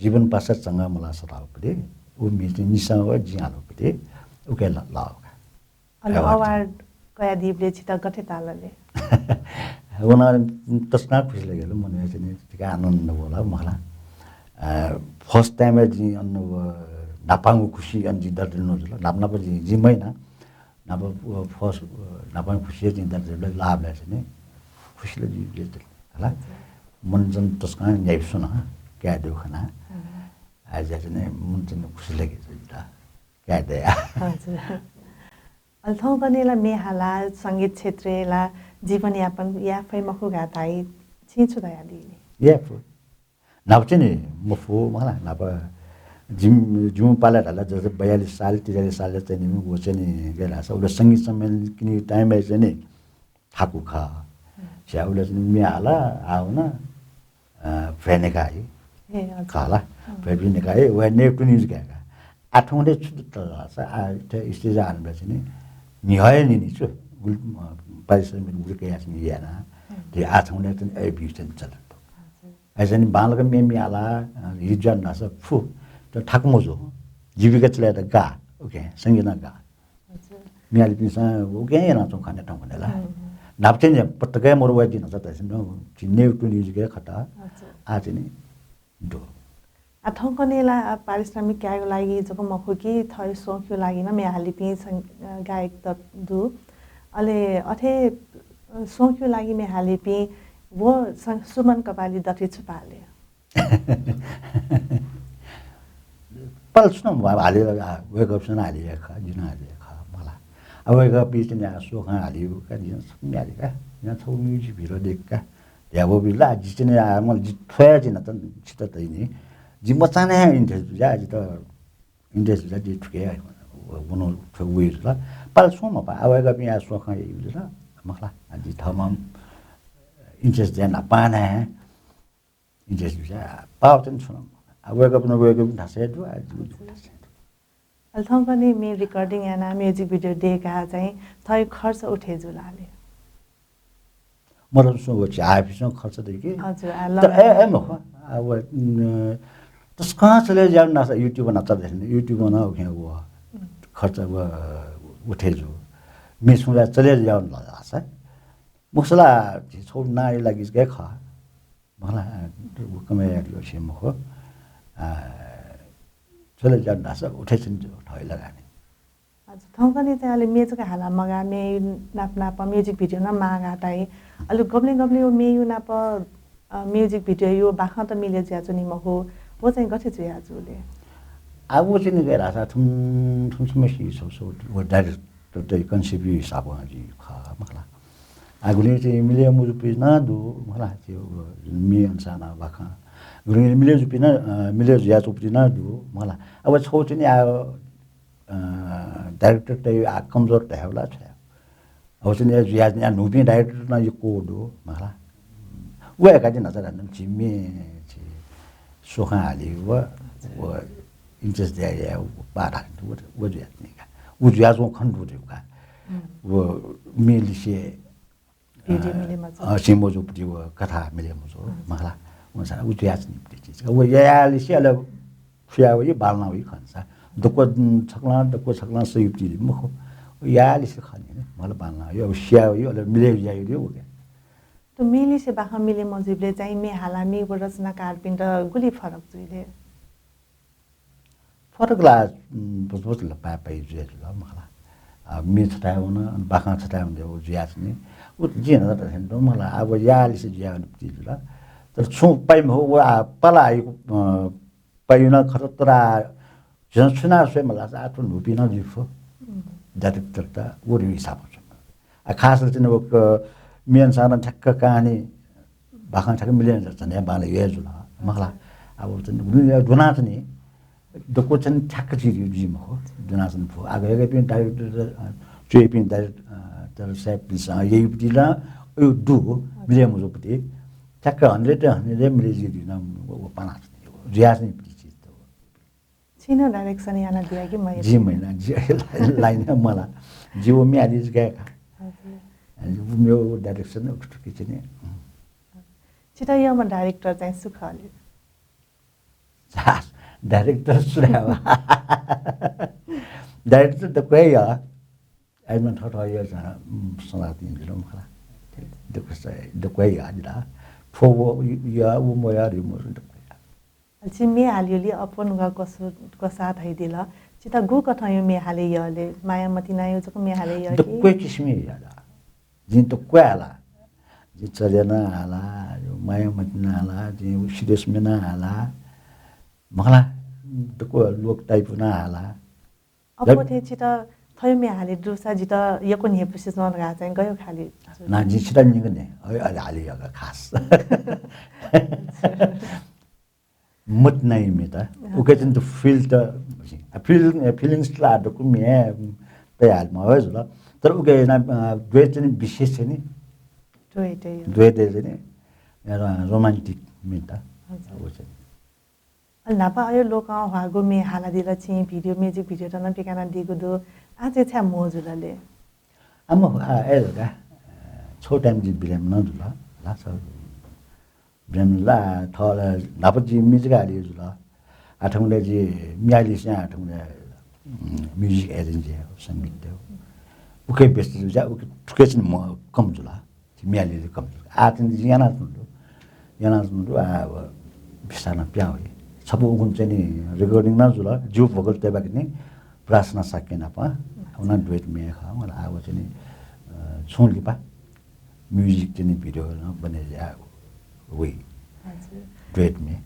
जीवन पासा चंगा मला सतावपति। उ मे चाहिँ निसा व जिं आलोपति। उके ला, लाओ का। अले award। Award कया दीबले छिता गथे तालले? वना तसना खुशी लागेल, मन चाहिँ नि तिका आनन्द होला मखला। अ, first time ए जिं अन्न व नापांगु खुशी अन जिं दर्दन जुल। नाप नाप जिं, जिं मैना। नाप, अ, first, अ, नापांगु खुशी जिं दर्दन लाभ लायसे नि खुशी ल जिं जे हला। मन जन तसका न्याइसु न क्या देउ खना। हम्म। आ, जे चाहिँ नि मन चाहिँ खुशी लगे जुल। क्या दे। हजुर। अले थौंकन्हय् ला म्ये हाला, संगीत क्षेत्रय् ला जीवनयापन याये फइ मखु का धाइ, छिं छु धया दिले? याये फु। नाप चाहिँ नि मफु मला, नाप जिम, जिम पाला ढाला, जस्तै बयालिस साल, त्रिचालिस साल चाहिँ नि, व चाहिँ नि, गय् धाःसा, उबले संगीत सम्मेलन किनि time ए चाहिँ नि, थाकु खः। स्या उबले चाहिँ नि, म्ये हाला, आ हुन, अ, भ्वय् नेका है। ए, हजुर। खः ला। अँ। भ्वय् नेका है, वया नेप टुनिज गय् का। आ थौंकन्हय् छु दत धाःसा, आ, थ्व stage आनबलय् चाहिँ नि, निहय नि नि छु, गुल, अ, पारिश्रमिक गुल कया चाहिँ नि याना। अँ। ते आ थौंकन्हय् चाहिँ नि, ए, बिउ चाहिँ नि चलन। हजुर। अय् चाहिँ नि बांलाक म्ये म्ये हाला, अ, हित ज्यान धाःसा फु, त थाकु मजू। जीविका चले त गा, OK, संगीत गा। हजुर। म्ये हालिपिन्सं उके यानाच्वं खने थौंकन्हय् ला। हम्म, हम्म। नाप चाहिँ नि पत्तकय् मरु वया जिं न्हाचा धाःसा न, झी नेप टुनिज गय् खत। हजुर। आ चाहिँ नि दु। आ थौंकन्हय् ला आ पारिश्रमिक कायेगु लागि जक मखु कि थःगु शौकया लागि नं म्ये हालिपिं सं-, अ, गायक त दु। अले अथे, अ, शौकया लागि म्ये हालिपिं व सं-, सुमन कपाली दथुइ छु पाले? पाल छु नं हाले, आ, Wake Up सन हाले खः, जिं हाले खः, मला। आ, Wake Up ई चाहिँ नि आ शौकं हाले का, जिं छकः म्ये हाले का, जिं छौ music video देख का। या वो बिला, जि चाहिँ नि आ, मला जि थ्वया जिं न्हाचा छित तइ नि। जि मचाने interest जा, जि त interest जा, जि थुके, वनो थ्व वइ ला। पाल छु मपा, आ, Wake Up ई आ शौकं ई ला, मखला, आ, जि थमा interest जा ना पाना है। Interest बिसा, पाव चाहिँ छु नं। आ, Wake Up न Wake Up धाःसा दु, आ, दु, दु, धाःसा दु। अले थौंकन्हय् म्ये recording याना, music video देका चाहिँ थःगु खर्च उठे जुल हाले? मतलब सो व चाहिँ आफिसं खर्च देके। हजुर, आ, त, ए, ए, मखु। आ, व, न, तसकं चले ज्यान धाःसा YouTube न्हाचा देख्ने, YouTube नं उखे व हम्म। खर्च व उठे जु। म्ये सुला चले ज्यान धाःसा। मखुसा ला, झी छौ नाइ लागि गय् खः। मखला, व कमाइ यात छि मखु। आ, चले ज्यान धाःसा उठे चाहिँ नि थः लगानी। हजुर, थौंकन्हय् चाहिँ अले म्ये जक हाला मगा, म्ये नाप नाप music video नं मागा ताइ। अले गबलें गबलें व म्ये नाप, अ, music video यो बाखं त मिले जुया च्वनी मखु, व चाहिँ गथे जुया जुले? आ, व चाहिँ नि गय् धाःसा थुम, थुम समस्या सौ, सौ, व direct त, त concept हिसाबं जि खः, मखला। आ, गुलिं चाहिँ मिले मजुपिं नं दु, मखला, त्यो म्ये अनुसार नं बाखं। गुलिं मिले जुपिं नं, अ, मिले जुया च्वंपिं नं दु, मखला। अब छौ चाहिँ नि आ, अ, director त आ कमजोर त हे होला छ। अब चाहिँ नि जुया चाहिँ आ न्हूपिं director नं यक्व दु, मखला। व एका दिन न्हाचा नं झी म्ये, झी शौकं हाली व, व interest दया या, व पाः धाल, व, व जुया नि का। व जुया च्वं खन दु का। हम्म। व म्ये लिसे, video अ, मिले मजू। अ, सिमोजु पति व कथा मिले मजू, हम्म। मखला। व सा, व जुया नि पति चिज। व या, या लिसे अले खुया वइ, बालना वइ खन सा। दक्व, उम्, छकलं, दक्व छकलं सही पति मखु। व या लिसे खन, मखला बालना वइ, व सिया वइ, अले मिले जुया वइ, व क्या। त म्ये लिसे बाखं मिले मजुबले चाहिँ म्ये हालामि व रचनाकारपिन्त गुलि फरक जुइले? फरक ला, उम्, बस बस ला पाय् पाय् जुया जुल, मखला। आ, म्ये छथाय् वन, अन बाखं छथाय् वन, व जुयाच्वनी। उ जिं नं त हनेदु मला, अब याःलिसे जुयावनीति जुल। तर छुं पाइ मखु, व आ, पाला आइगु, अ, पाइ नं खत, तर आ, झन छुना स्वये मला, आ, थ्व न्हूपिं नं जुइ फु। उम्। Director त व रि हिसाबं च्वं। आ, खास चाहिँ व क-, म्ये नं सां नं ठ्याक्क कहानी बाखं ठ्याक्क मिले नं झन हे बांलाइ जुल। मखला। अब चाहिँ गुलि दुना चाहिँ नि दक्व चाहिँ ठ्याक्क जुइ, जुइ मखु। दुना चाहिँ फु। आगे आगेपिं director, अ, च्वइपिं director, अ, तर साहेबपिन्सं यइपति ला, अयु दु, मिले मजुपति। ठ्याक्क hundred hundred मिले जुइ न, व, व पाना चाहिँ, जुया चाहिँ पति चिज त। छिं नं direction यानादिया कि मया? जि मया, जि line मला। जि व म्ये हालिसे गाय् का। हजुर। अनि व म्ये व direction उठुकी चाहिँ नि। छित यःम्ह director चाहिँ सु खः ले? झा, director सु धायेबा? Director दक्व हे यः। आइमा थःथः यः झन, उम्, सलाह दिं जुल मखला। दक्व हे यः जिला। थ्व व यः, व मयः, रि मजू दक्व हे यः। छि म्ये हालेगुली अप्वः नुगः क्वसु-, क्वसाः धयादिल। छित गुकथंया म्ये हाले यः ले? माया मतिनाया जक म्ये हाले यः कि? दक्व हे किसिमया यः ला। जिं दक्व हे हाला। जिं चर्या नं हाला, माया मतिना हाला, जिं serious म्ये नं हाला। मखला, दक्व लोक type नं हाला। अप्वः थें छित थ्वया म्ये हाले दुसा जित यक्व न्ह्यइपुसे च्वं धकाः चाहिँ गय् खालि? ना, जिं छित न्यंक न्ह्यः, अ, अ, हाले यः का खास। मतिनाया म्ये त। हजुर। उके चाहिँ त feel त, आ, feel, feelings त ला दक्व म्ये तयार मवय् जुल। तर उके ना, अ, duet चाहिँ नि विशेष चाहिँ नि। Duet हे। Duet हे चाहिँ नि, अ, romantic म्ये त। हजुर। उ चाहिँ। अले न्हापा अय् लोकं ह्वाःगु म्ये हालादिल, छिं video, music video त नं पिकानादीगु दु। आः चाहिँ छाय् म्हो जुल ले? आ, मखु, आ, अय् धकाः, अ, छगू time जि बिरामी नं जुल, ला, छ बिरामी ला, थः ला, न्हापा जि music हाले जुल। आ, थौंकन्हय् जि म्ये हालेसे आ, थौंकन्हय्, उम्, music arrange यायेगु, संगीत यायेगु। उके व्यस्त जुल, उके थुके चाहिँ म्हो कम जुल। म्ये हाले कम जुल। आः चाहिँ जि यानाच्वनागु दु। यानाच्वनागु दु, आ, अब बिस्तारं पिहां वइ। छपु उखुन्हु चाहिँ नि recording नं जुल, जिगु vocal तयेबाके नि प्रार्थना शाक्य नाप, उ नं duet म्ये खः। मला आः व चाहिँ नि, अ, छुं लिपा music चाहिँ नि video नं बने जुया वइ। हजुर। Duet म्ये।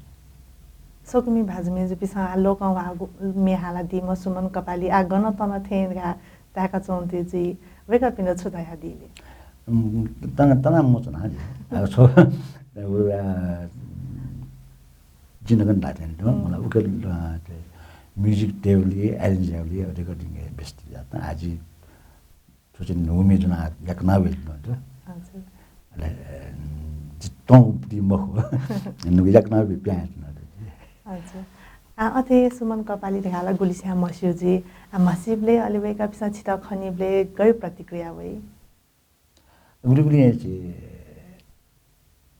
स्वकुमि भाजु मय्जुपिन्सं आः लोकं ह्वाःगु म्ये हालादीम्ह सुमन कपाली आः गन तन थें धकाः ताय्का च्वंतुं जुइ, वय्कःपिन्त छु धयादी ले? उम्, तना, तना मच्वना जि। आ, छगू, उ, आ, जिं नं धाये थें तुं, हम्म। मला उके, आ, ते music तयेबलय्, arrange यायेबलय्, recording हे व्यस्त जुयाच्वन। आः जि थ्व चाहिँ न्हू म्ये ज्वनाः याकनं वये धुन दु। हजुर। अले, अ, जि तं ति मखु। न्हू याकनं वये पिहां धुन दु। हजुर। आ, अथे सुमन कपाली धकाः ला गुलिस्यां म्हस्यू जुइ। आ, म्हसीबलय् अले वय्कःपिन्सं छित खनीबलय् गय् प्रतिक्रिया वइ? गुलिगुलिं चाहिँ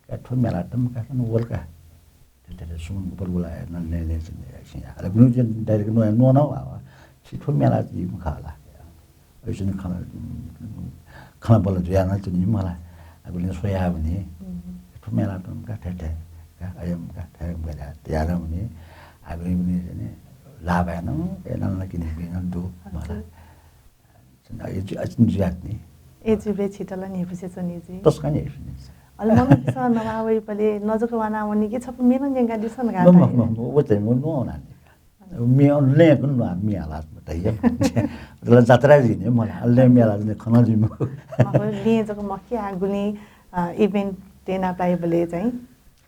का थ्व म्ये ला तम का सन वल का। ते, ते, ते सुमन कपाली वल का, न, ने, ने, ने, ने, ने, अले गुलिं चाहिँ direct न्वः, न्वः नं वा, वा। छि थ्व म्ये ला ति मखा ला। अय् चाहिँ नि खन, खन बल जुया नं चाहिँ नि मला। आ, गुलिं स्वया वनी। हम्म। थ्व म्ये ला तम का, थे, थे, का, अय् का, थे, का, का, तयार वनी। आ, गुलिं, गुलिं चाहिँ नि लाभ याना, ए, नं, नं किने, किने दु, मला। हजुर। अय्जु, अय्जु जुयाच्वनी। अय्जुबलय् छित ला न्ह्यइपुसे च्वनी जुइ। तसकं न्ह्यइपुसे च्वनी। अले मनूतय्सं नवाः वइबलय् न जक वाना वनी कि छपु म्ये नं न्यंकादिसँ धकाः म, म, धाइ। म, म, व चाहिँ म नवाना नि। म्ये अन लँय् कुन वा, म्ये हाला धैया। मतलब जात्रा जुइ नि, मला, लँय् म्ये हाला जुइ नि, खना जुइ मखु। मखु, लँय् जक मखु, आ गुलिं, अ, event याना पाइबलय् चाहिँ।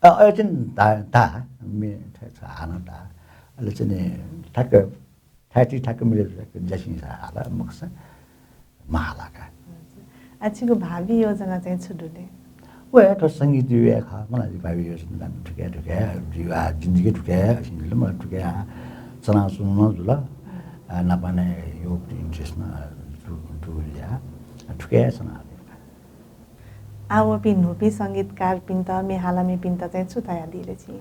अ, अय् चाहिँ धा, धा, म्ये, छ, छ, हानं धा। अले चाहिँ नि, ठ्याक्क थाय् ति थाक्क मिले ज्यासिं सा हाला मखुसा महाला का। आ, छिगु भावी योजना चाहिँ छु दु ले? व थ्व संगीत याये खः, मला जि भावी योजना थुके, थुके, जिगु आ जिन्दगी थुके, सिंजुल मला थुके आ, चना सुनु नं जुल। आ, नापा नं यो interest नं दु, दु या। आ, थुके चना। आ, वपिं न्हूपिं संगीतकारपिन्त, म्ये हालामिपिन्त चाहिँ छु धयादी ले छिं?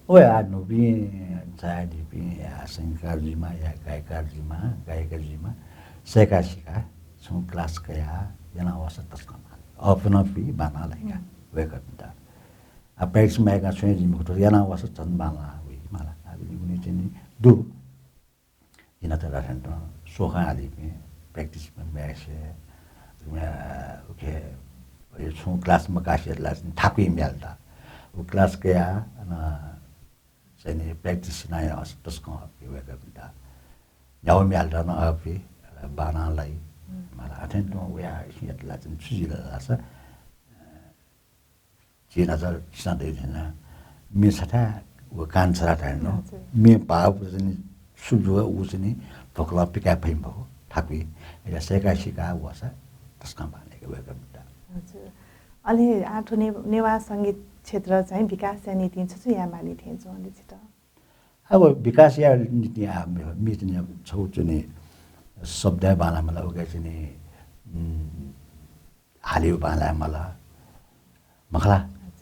व आ न्हूपिं झायादीपिं या संगीतकार जुइमा, या गायककार जुइमा, गायिका जुइमा, सय्का सिका, छुं class कया, याना वासः तसकं बांलाइ। अःपुन फुइ बांलाइ का, हम्म। वय्कःपिन्त। आ, practice मयाका छुं जुइ मखु, याना वासः झन बांला वइ मला। आ, उलि चाहिँ नि दु। जिं नं धाये थें तुं, स्वखं हालीपिं, practice मयासें, उखे, यो छुं class मकासें ला थाकुइ म्याल ता। उ class कया, अन, चाहिँ नि practice याना तसकं अप्वः वय्‌कःपिन्त। न्ह्याव म्याल ता न अप्वः, बांलाइ। मला अथें तुं वया हियत ला चाहिँ छु जुल धाःसा, झी न्हाचः छिसं धयाथें नं, मे छथाय् व कान छथाय् धाये नं, हजुर। मे भाव चाहिँ नि छु जुल उ चाहिँ नि भोकलं पिकाये फइ मखु, थाकुइ। अले सय्‌का सिका वःसा तसकं बांलाइ वय्‌कःपिन्त। हजुर। अले आः थ्व ने-, नेवाः संगीत क्षेत्र चाहिँ विकास याये निंतिं छु छु याये माली थें च्वं ले छित? अब विकास याये निंतिं आ, मे, मे चाहिँ नि छगू चाहिँ नि शब्द बांलाये माल, उके चाहिँ नि, उम्, हालिउ बांलाये माल। मखला,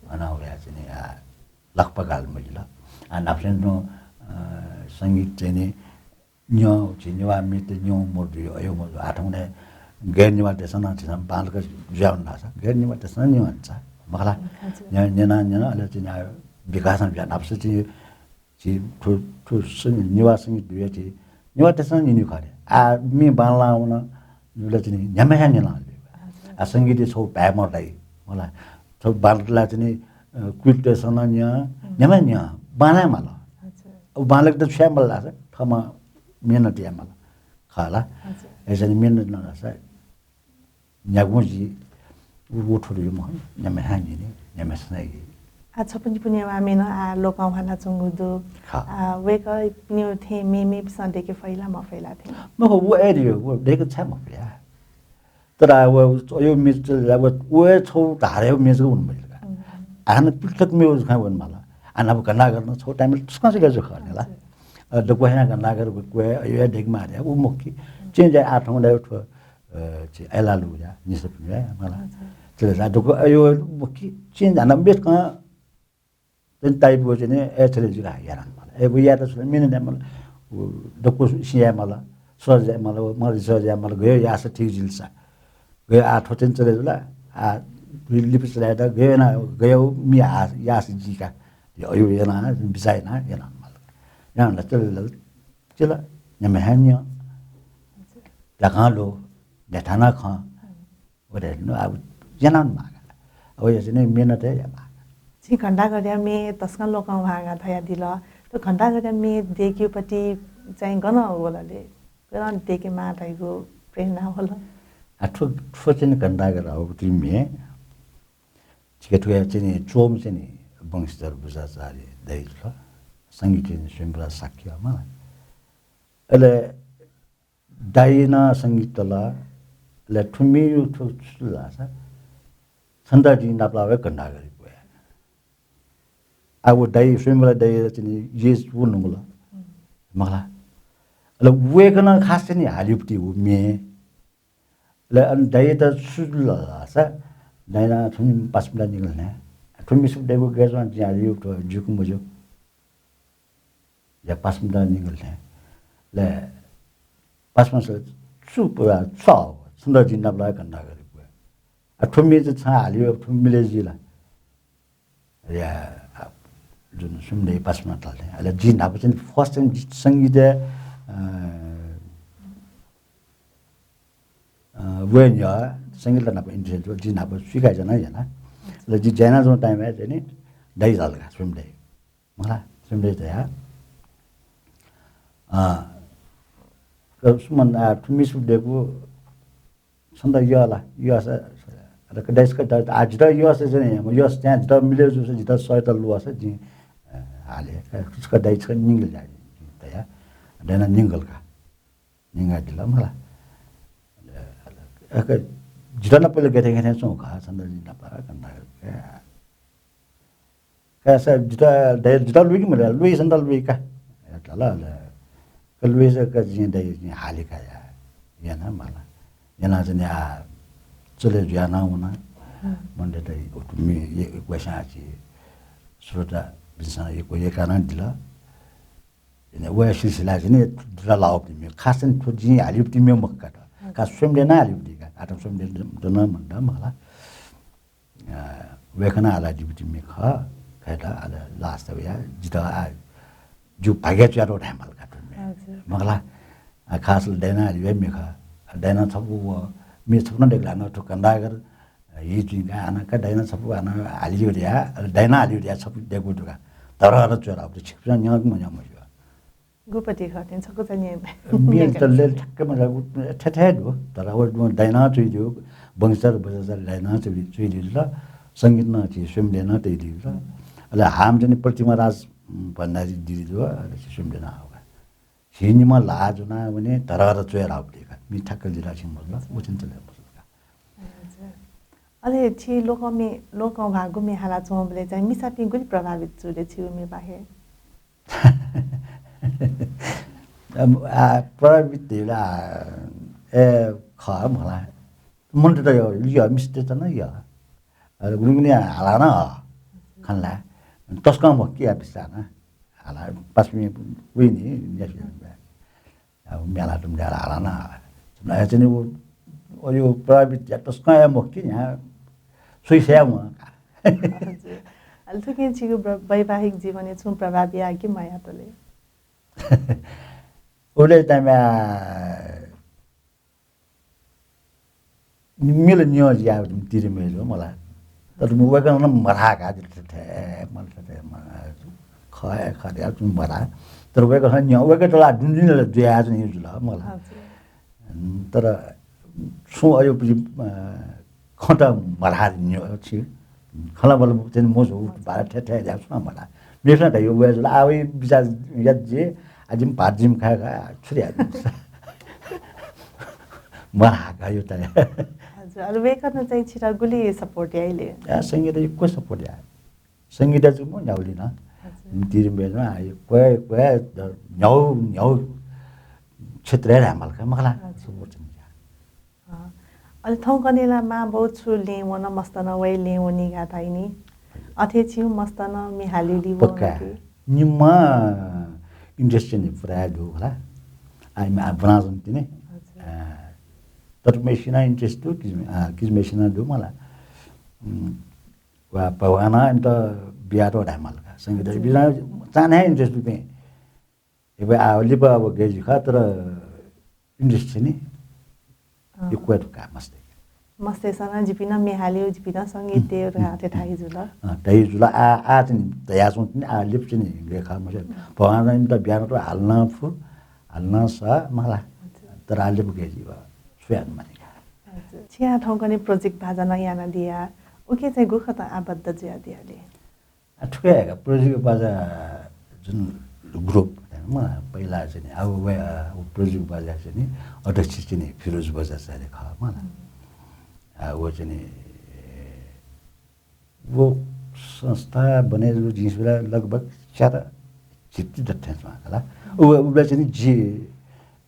अन वया चाहिँ नि, आ, लखपा गाल मजिल। आ, न्हापा चाहिँ नु, अ, संगीत चाहिँ नि न्यं, झी नेवाः मेत न्यं मजू, अयो मजू। आः थौं ने गैर नेवाः देशं नं झीसं बांलाक जुयावन धाःसा, गैर नेवाः देशं नं न्यं हंसा। मखला, हजुर। न्यं, न्यना, न्यना, अले चाहिँ नि आ, विकास जुया न्हापा चाहिँ झी थ्व, थ्व संगीत, नेवाः संगीत दुया झी नेवाः देशं न्यनी खः रे। आ, मे बांलाः वन, नुला चाहिँ नि न्ह्याम्हस्यां न्यना ले। हजुर। आ, संगीत छौ भाय् मदइ, होला। छौ बांलाः चाहिँ नि, अ, कुइल देशं नं न्यं, हम्म। न्ह्याम्हस्यां न्यं, बांलाये माल। हजुर। अब बांलाक त छ्वये माल धाःसा, थःम्हं मेहनत याये माल। खला। हजुर। अय्‌सा नि मेहनत नं धाःसा, न्यागू जि उ थुरु मखु, न्याम्हस्यां न्यनी, न्याम्हस्यां न्यनी। आ, छपु निपु नेवाः मे नं आ लोकं ह्वानाच्वंगु दु। खः। आ, वय्‌कःपिनिगु थें मेमेपिसं दय्‌के फइ ला मफइ ला थें? मखु, व अय्‌धयो, व दय्‌के छाय् मफइ आ? तर आ, व, अयो मेच, व, व छौ धारय् मेच वन मजिल का। हम्म। आ, हानं पृथक मेव जुखां वन माल। आ, न्हापा घण्टाघर नं छौ time-य् तसकं सिले जु खः नि ला। हजुर। अ, दक्व ह्याना घण्टाघर क्वय्, अयो हे दय्‌के मारे, उ मखु कि। हम्म। चेंज याये आ थौं ला थ्व अ, छि अय्‌लाः लुगु या, निसः पिने या, मला। हजुर। थले जा दक्व अयो मखु कि, चेंज याना मेतकं चाहिँ type-गु चाहिँ नि, अय् थले जुया याना माल। अय् व यात छु मेने ने माल, व दक्व सिया माल, सहज या माल, व मरि सहज या माल, गयो याःसा ठीक जुल सा। गयो आ थ्व चाहिँ चले जुला, आ लिपि चले त गयो ना, गयो मि आ, याःसा जी का। यो अयो याना, बिचाः याना, याना माल। याना चले जुला, चले, न्याम्हस्यां न्यं। प्याखं ल्वः, न्ह्याथाना खँ। व धयाथें नु, अब याना माःगु। अब यो चाहिँ नि मेहनत हे याये माःगु। छिं घण्टाघरया मे तसकं लोकं ह्वाःगु धयादिल। थ्व घण्टाघरया मे दय्‌केगुपट्टि चाहिँ गन वल ले? गन दय्‌के माः धइगु प्रेरणा वल? आ, थ्व, थ्व चाहिँ नि घण्टाघर हःगु मे। छिके थ्व चाहिँ नि च्वमि चाहिँ नि वंशीधर बज्राचार्य दाइ जुल। संगीत चाहिँ नि स्वयम्भूराज शाक्य मला। अले दाइनं संगीत तल, अले थ्व मेयु थ्व छु धाःसा, छन्त जिं नापलाः वये घण्टाघरय् क्वय्। आ व दाइ, स्वयम्भूराज दाइ चाहिँ नि येस व नुंगल। मखला। अले वय्‌कलं खास चाहिँ नि हालिउपट्टि व मे। अले अन दाइयात छु जुल धाःसा, दाइनं थ्व पासापिन्त न्यंकल न्ह्याः। थ्व मिसुप दय्‌कू गय् च्वं जिं हालिउ थ्व ज्यूगु मज्यू। या पासापिन्त न्यंकल न्ह्याः। अले पासापिन्सं छु प-, छु हः, छन्त जिं नापलाः घण्टाघरय् क्वय्। आ, थ्व मे चाहिँ छं हालिउ, थ्व मिले जुइ ला? या, आ, जुन स्वयम्भू दाइ पासापिन्त धाल थें। अले जिं न्हापा चाहिँ first time जि संगीतय्, अ, अ, वये न्ह्यः संगीत नाप interest दु, जिं न्हापा स्वीकार याना याना। अले जिं ज्या यानाच्वंगु time-य् चाहिँ नि दाइ झाल का, स्वयम्भू दाइ। मला, स्वयम्भू दाइ धया, अ, सुमन, आ, थ्व मिसुप दय्‌कू छन्त यः ला, यःसा, अले दाइ छकः दा-, आ, जितः यःसा चाहिँ नि, यःसा चाहिँ जितः मिले जूसा, जितः सय्‌त ल्वःसा जिं, अ, हाले, छकः दाइ छकः न्यंकल या, धया, दाइनं न्यंकल का। न्यंकादिल मला। अले, अले, अले, जितः नं पहिले गथे गथे च्वं का, छन्त जिं नापलाः घण्टाघरय्। कासा जितः, दाइ, जितः लुइके मले, लुइ छन्त लुइ का। धाल, अले, का लुइसा का जिं दाइ जिं हाले का या, याना मला। याना चाहिँ नि आ चले जुया नं वना। हम्म। मण्डे दाइ, उतुमि, ये, क्वय् सा छि, श्रोतापिन्सं यक्व यय्‌का नं दिल। व सिलसिला चाहिँ नि दुरा लाःगु तिमि, खास चाहिँ थ्व जिं हालिउ तिमि मखु का त। हजुर। खास स्वयम्भू दाइनं हालिउ ति का। आतम स्वयम्भू दाइ दन मन्त मला। अ, वय्‌कलं हालादिउ तिमि खः, खय्‌त अले last वया, जितः आ, जु भाग्य च्वयातःगु धाये माल का थ्व मे। हजुर। मखला, आ, खास दाइनं हालिउ मे खः। डायना छपु व मे छपु नं दय्‌कल, हानं थ्व खण्डागर हि जुइका हानं का डायना छपु हानं हालियो ल्या, अले डायना हालियो ल्या छपु दय्‌कू दुका। धरहरा च्वय् धाःगु दु, छिकपिन्सं न्यं कि मन्यं मस्यू। गुपति खः थें छकू चाहिँ न्यं। मे त ले ठ्याक्कै मन्यं, थथे दु। तर व डायना च्वइदियो, वंशजर बज्राचार्य डायना च्वइ-, च्वइदियो जुल। संगीत नं झी स्वयम्भू डायना तइदियो जुल। अले हाम चाहिँ प्रतिमा राज, उम्, भण्डारी दिदी दु, अले झी स्वयम्भू डायना हाःगु का। झी निम्ह ल्हाः ज्वनाः वने धरहरा च्वय् धाःगु दु का। मे ठ्याक्क लिधंगु छिं मजुल, व चाहिँ चले मजुल का। हजुर। अले छि लोकं मे, लोकं ह्वाःगु मे हालाच्वंबलय् चाहिँ मिसापिं गुलि प्रभावित जुल छिगु मे बाहेक? अम, आ, प्रभावित धइला, ए, खः मला। मनूतय्‌त यः, यः, मिस्तय्‌त नं यः। अले गुलिं गुलिं हालाः नं हः। खनला। तसकं मखु कि या बिस्तार नं। हालाः पासापिं वइ नि, न्यासि। अब म्ये हालातुं म्ये हालाः नं हः। अले चाहिँ नि व, व यो प्रभावित या तसकं हे मखु कि न्ह्याः सुइसया वं का। हजुर। अले थुकिं छिगु व्र-, वैवाहिक जीवनय् छुं प्रभाव याः कि मयाः तले? उबलय् time-य् मिल न्यं जुयाः तिरि मय् जू मला। तर वय्‌कलं नं मधाः का, जितः थथे, मला थथे, मला खः हे खः धयाः तुं मधाः। तर वय्‌कलं न्यं, वय्‌कःयात ला दुने दुने ला जुयाच्वनी जुल मला। हजुर। तर छुं अज्याःगु, अ, खँ त मधाः नि छि। खँल्हाबल्हा चाहिँ मजू, बारा थथे थथे जुयाः छुं मधाः। मेपिन्सं धयागु वया जुल, आः वइ बिचाः यात जि, आः जिमि भाःत जिमि खः का, छु धयागु। मधाः का यो त। हजुर, अले वय्‌कलं चाहिँ छितः गुलि support याइ ले? या, संगीतय् यक्व support याः। संगीतय् जक मखु, न्ह्यागुलिं नं। हजुर। तिरि मय् जूगुलिं आ, यक्व, यक्व न्ह्यागु, न्ह्यागु क्षेत्रय् धायेमाल का, मखु ला। हजुर। Support चाहिँ याः। अँ। अले थौंकन्हय् ला मांबौ छु लँय् वन, मस्त नं वया लँय् वनी का धाइ नि। अथे छिं मस्त नं म्ये हालादी वल पक्का। कि? निम्ह interest चाहिँ नि पुरा दु खला। आ, इमि आ ब्वनाच्वन तिनि। हजुर। आ, तर मेसिनं interest दु, किज-, आ, किज मेसिनं दु मला। उम्, वा भगवानं इमित बियातःगु धायेमाल का। संगीत हजुर। बिना चान्हय् interest दुपिं। एबे आ लिपा अब गय् जुइ खः, तर interest चाहिँ नि अँ। यक्व दु का मस्तय्। मस्तय्‌सं नं जिपिं नं म्ये हालेगु, जिपिं नं संगीत तयेगु धकाः अथे धाइ जुल। अँ, धाइ जुल। आ, आ चाहिँ नि धयाच्वं तिनि, आ लिपा चाहिँ नि गय् खः मस्यू। भगवानं इमित बियातःगु हाले नं फु, हाले नं सः मला। हजुर। तर आ लिपा गय् जुइ व, स्वयां मानि का। हजुर। छिं थौंकन्हय् project बाजा नं यानादिया, उके चाहिँ गुकथं आबद्ध जुयादिया ले? आ, थुके हे का, प्रजिक बाजा जुन group, म पहिला चाहिँ नि, अब व, आ, व प्रजिक बाजा चाहिँ नि, अध्यक्ष चाहिँ नि फिरोज बज्राचार्य खः, मला। हुँ। आ, व चाहिँ नि, व संस्था बने जू जिं स्वयाः लगभग च्यात झिति दथें च्वं खला। उ, उबलय् चाहिँ नि जि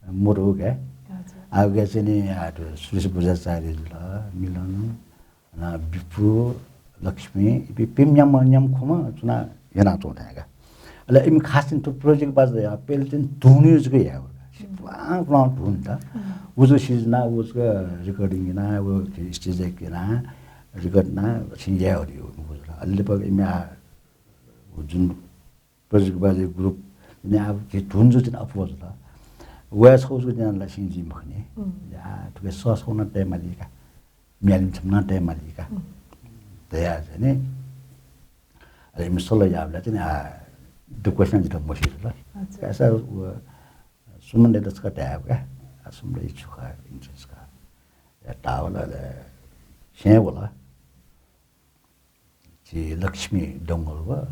मरु का। हजुर। आ, उके चाहिँ नि, आ, सुरेश बज्राचार्य जुल, मिलन, अन विपु, लक्ष्मी, इपिं, इपिं न्याम्ह, न्याम्ह खुम्ह च्वनाः यानाच्वं थें का। अले इमि खास चाहिँ थ्व प्रजिक बाजा या, पहिले चाहिँ धुन जक यायेगु। पुलां, पुलां धुन त। हुँ। उजु सिजना, उजु recording याना, उ stage याना, record याना, छिं यायेगु। अले लिपा इमि आ, उ जुन प्रजिक बाजा group, ने अब झी धुन जू चाहिँ अप्वः जुल। वया छगू जक न्यानाः ला छिं जुइ मखुनि। हुँ। या, थुके सः छगू नं तयेमाली का। म्ये हालिम्ह छम्ह नं तयेमाली का। हुँ। धयाः चाहिँ नि, अले इमि सल्लाह याःबलय् चाहिँ नि, आ, दुक्वसिनं जितः मस्यू जुल। अच्छा। का सा, व, सुमन दाइयात छकः धयागु का। आ, सुमन दाइ छु खः, interest खः। या, धाःबलय् अले छेँय् वल। झी लक्ष्मी डंगोल व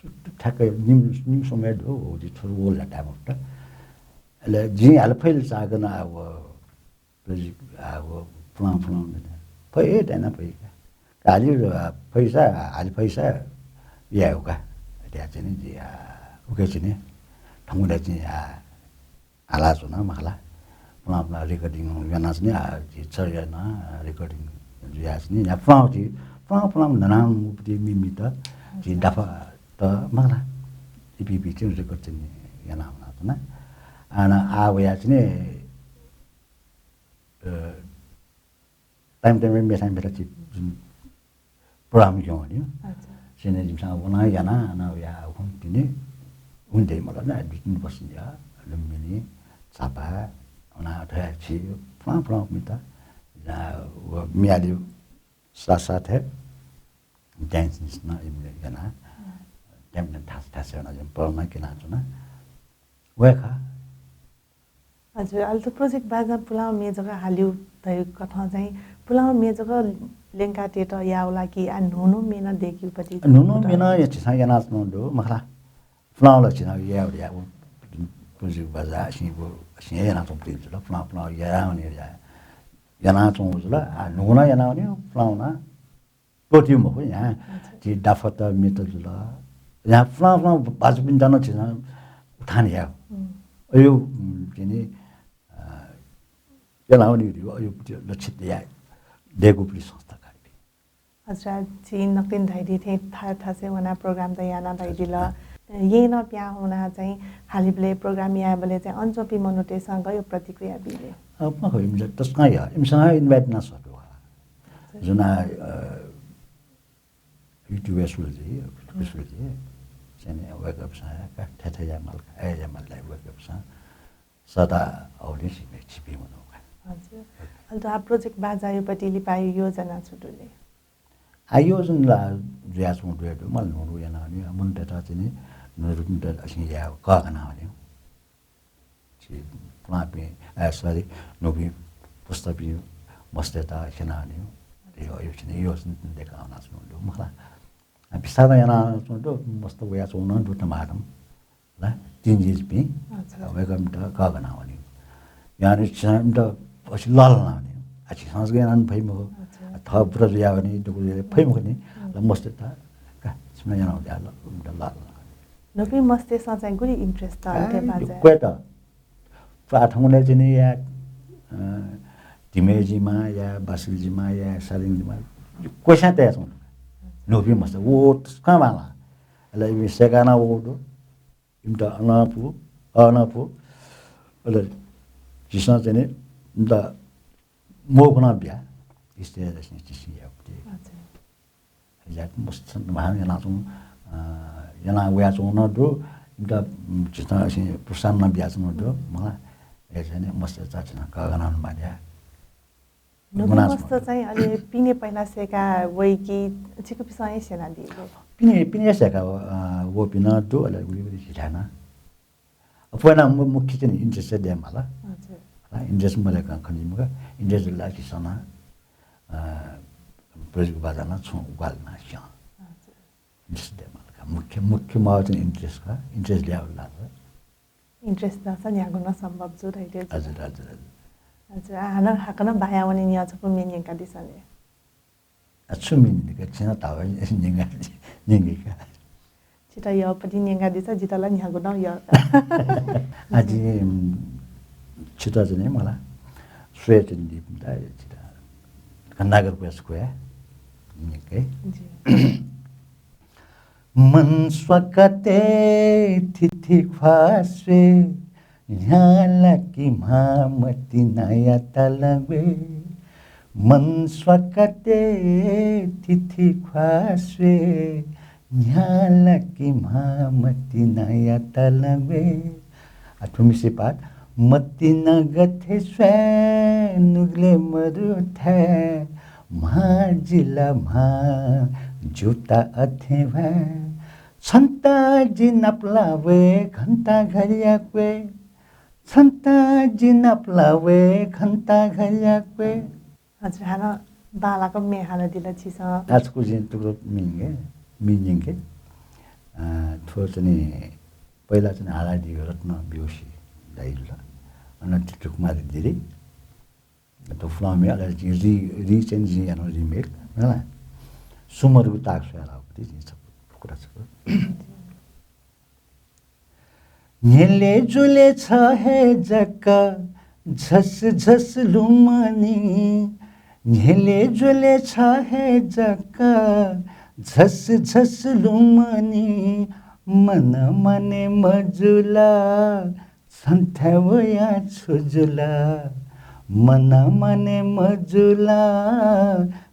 सुट्ट ठ्याक्कै निम्ह, निम्ह समय दु, व झी थ्व व ला धाये मफुत। अले जिं हाले फइ ला चाःगु नं आ व, आ व पुलां पुलां फइ हे, डायना फइ का। का हाले फइ सा, हाले फइ सा यायेगु का। धयाः चाहिँ नि जि, आ, उके चाहिँ नि, थौंकन्हय् चाहिँ, आ, हालाच्वन, मखु ला। पुलां पुलां recording यानाच्वन, आ, झी चर्या नं recording जुयाच्वन। या पुलां झी, पुलां पुलां ननां मुक्ति मिमित, झी अच्छा। दाफा त, मखु ला। इपिं इपिं चाहिँ record चाहिँ याना वनाच्वन। अन आ वयाच्वन, अ, time time-य् मेथाय् मेथाय् झी जुन program यं वनी। अच्छा। चाहिँ नि जिमिसं वना याना, अन या हुँ तिनि हुँ दइ मला ना, दुई तीन वर्ष या, लुम्बिनी, झापा, वना थ्व हे छि फुलां फुलां मित, आ, व मियादीगु साथ साथ हे dance नं इमिसं याना, tap dance थास थास याना जिमि पलना किना च्वना। वय्‌खा। हजुर, अले थ्व Project बाजा पुलांगु म्ये जक हाल्यु धइगु कथं चाहिँ पुलांगु म्ये जक ल्यंकातयेत याःगु ला कि आ न्हू न्हू म्ये नं दय्‌केगु पति? न्हू न्हू म्ये नं या झीसं यानाच्वंगु दु, मखु ला। पुलांगु ला झीसं याये, याये, Project बाजा सिं, सिं याना च्वंगु जुल, पुलां, पुलां याना वने, या, याना च्वंगु जुल, आ, न्हू नं याना वने, पुलां नं त्वःते मखु, या, अच्छा। झी दाफत म्येत जुल, या, पुलां, पुलां बाजुपिन्त नं झीसं उठान याये। हम्म। अय्, हम्म, तिनि, अ, याना वने, अय्, लक्षित या, दय्‌कूपिं संस्था का। अच्छा, छिं नकतिनि धयादी थें था-, थासय् वनाः program त याना धयादिल। येँय् नं पिहां वनाः चाहिँ हालीबलय् program यायेबलय् चाहिँ अन च्वंपिं मनूतय्‌सं गय् प्रतिक्रिया बी ले? अ, मखु, इमिसं तसकं या, इमिसं invite याना सःतू। अच्छा। जुन, अ, YouTube-य् स्वल जि, YouTube-य् स्वल जि, चाहिँ वय्‌कःपिन्सं का, थथे याये माल का, अय् याये माल का, वय्‌कःपिन्सं सःता हःगुलिं छिपिं, छिपिं मनू का। हजुर। अले थ्व project बाजायापट्टि लिपा योजना छु दु ले? आ, योजना ला जुयाच्वंगु दु हे दु, मला न्हू न्हू याना वने, मनूतय्‌त चाहिँ नि, न्हू न्हूपिन्त असिं याये कःघाना वने। झी पुलांपिं, अ, sorry, न्हूपिं पुस्तापिं मस्तय्‌त स्यना वने। यो, यो चाहिँ नि योजना देका वनाच्वंगु दु, मला। आ, बिस्तारं यानाच्वंगु दु, मस्त वयाच्वंगु नं दु तमातम। ला, teenage-पिं, अच्छा। वय्‌कःपिन्त कःघाना वने। यानि छिमित असिं लःल्हाना वने। आ, छिसं जक याना वने फइ मखु। अच्छा। आ, थः बुरा जुया वने, दुगु जुया फइ मखु नि। हम्म। ल, मस्तय्‌त का, छिमिसं याना वने, ल, उमित लःल्हाना वने। न्हूपिं मस्तय्‌सं चाहिँ गुलि interest दःगु आ, थें बाजा। क्वय्‌त। प्राथमिकले चाहिँ नि या, अ, धिमे जिमा, या बासिल जिमा, या सालिङ जिमा, क्वय्‌सां तयाच्वंगु। न्हूपिं मस्त, व तसकं बांलाः। अले इमि सय्‌काना वःगु दु। इमित अनं पु, अनं पु। अले झीसं चाहिँ नि इमित मौका नं बिया। इष्ट याःसां झीसं याये फुति। अच्छा। यात मस्त महान यानाच्वं, अ, याना वयाच्वं नं दु। इमित, उम्, झीसं असिं प्रोत्साहन नं बियाच्वं नं दु। मला, अय्‌सां नि मस्त चाचां कःघाना माल्या। न्हूपिं मस्त चाहिँ अले पिने पहिला सय्‌का वइ कि छिकपिन्सं हे स्यनादीगु? पिने, पिने सय्‌का, अ, वःपिं नं दु, अले उलि उलि झिथाय् नं। अ, पहिला मु-, मुख्य चाहिँ interest दयेमाल। हजुर। अ, interest मदय्‌कं खनी मखु, interest लाःसा नं, अ, project बाजा नं छुं ग्वाहालि याना स्यं। हजुर। Interest दयेमाल का। मुख्य, मुख्य माःगु चाहिँ interest का, interest ल्याः वल ला। Interest दःसा न्ह्यागु नं सम्भव जू धइगु। हजुर, हजुर, हजुर। हजुर, आ, हानं हाकनं बाया वने न्ह्यः छपु म्ये न्यंकादिसँ ले। आ, छु म्ये न्यंका, छिं धाःगु न्यंका, न्यंका। छित यःपति न्यंकादिसँ, जित ला न्ह्यागु नं यः का। आ, जिं, उम्, छित चाहिँ नि मला, स्वये चाहिँ नि दीपिन्त, छित घण्टाघर पुया छकू हे न्यंके। जी। मन स्वाकते थिथि ख्वाः स्वये, न्ह्याला कि म्हां मतिनाया तला ग्वये। मन स्वाकते थिथि ख्वाः स्वये, न्ह्याला कि म्हां मतिनाया तला ग्वये। आ, थुमिसे पात। मतिना गथे स्वये नुगलय् मरुथाय्, म्हां जिला म्हां ज्यूता अथें ह्वाये। छन्त जि नापलाः वये घण्टाघरया क्वय्। छन्त जि नापलाः वये घण्टाघरया क्वय्। हजुर, हानं बांलाक म्ये हालादिल छिसं। आजकु जिं तुक म्ये न्यंके, म्ये न्यंके। अ, थ्व चाहिँ नि पहिला चाहिँ नि हालादीगु रत्न बिउसी दाइ जुल। अन टिटु कुमार दिदी। थ्व पुलांगु म्ये, अले जिं रि-, रि चाहिँ नि जिं यानागु remake, हला। सुमरगु ताक स्वयाः लाःगु जिं छपु, फुकुरा छपु। न्ह्यले जुले छ हे जक, झस झस लुमनी। न्ह्यले जुले छ हे जक, झस झस लुमनी। मन मने मजुल, छन्थाय् वया छु जुल? मन मने मजुल,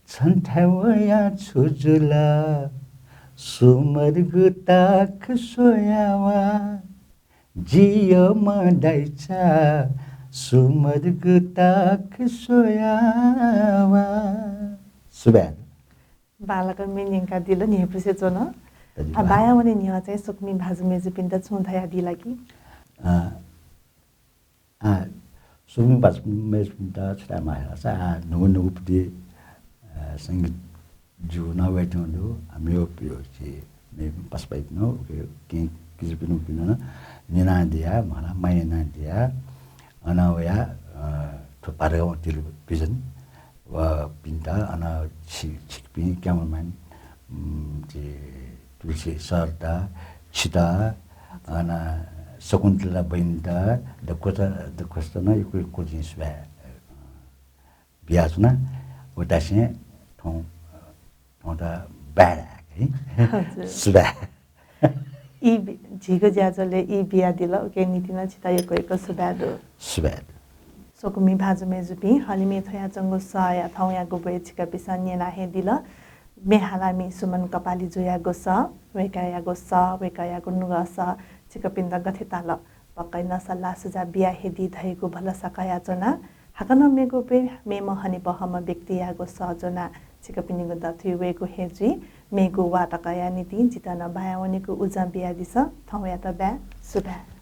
छन्थाय् वया छु जुल? सुमरगु ताक स्वयाः वा, जियो म दाइचा, सुमधुरगु तक स्वयावा। सुभाय्। बांलाक म्ये न्यंकादिल, न्ह्यइपुसे च्वन। धन्यवाद। आ, बाया वने न्ह्यः चाहिँ स्वकुमि भाजु मय्जुपिन्त छुं धयादी ला कि? अ, आ, स्वकुमि भाजु मय्जुपिन्त छु धायेमाः धाःसा, आ, न्हूगु न्हूगु पुति, अ, संगीत ज्यू नं वयेत्यंगु दु, आ, मेगु, मेगु पासापिं नं, उके, किं, किजापिनिगु पिनं नं न्यनादिया, मला माया यानादिया, अन वया, अ, थ्व भादगाउँ टेलिभिजन व पिन्त, अन छि-, छिकपिं cameraman, उम्, जे तुलसी सरत, छित, अन शकुन्तला बहिनीत, दक्वत, दक्वसित नं यक्व यक्व जिं सुभाय् बियाच्वना। व धासें थौं, थौंत बाय् धाये है। हजुर। सुभाय्। ई बि-, झीगु ज्याझ्वलय् ई बियादिल, उके निंतिं नं छित यक्व यक्व सुभाय् दु। सुभाय् दु। स्वकुमि भाजु मय्जुपिं, हलिमय् थ्वयाच्वंगु सःया थौंयागु ब्वय् छिकपिन्सं न्यना हे दिल। म्ये हालामि सुमन कपालीजुयागु सः, वय्कःयागु सः, वय्कःयागु नुगः सः छिकपिन्त गथे ताल, पक्कै नं सल्लाह सुझाव बिया हे दी धइगु भलसा कयाच्वना। हाकनं मेगु ब्वय् मेम्ह हनेबहःम्ह व्यक्तियागु सः ज्वनाः छिकपिनिगु दथुइ वयेगु हे जुइ। मेगु वाः तकया निंतिं जितः नं बाया वनेगु उजं बियादिसँ। थौंयात बाय्, सुभाय्।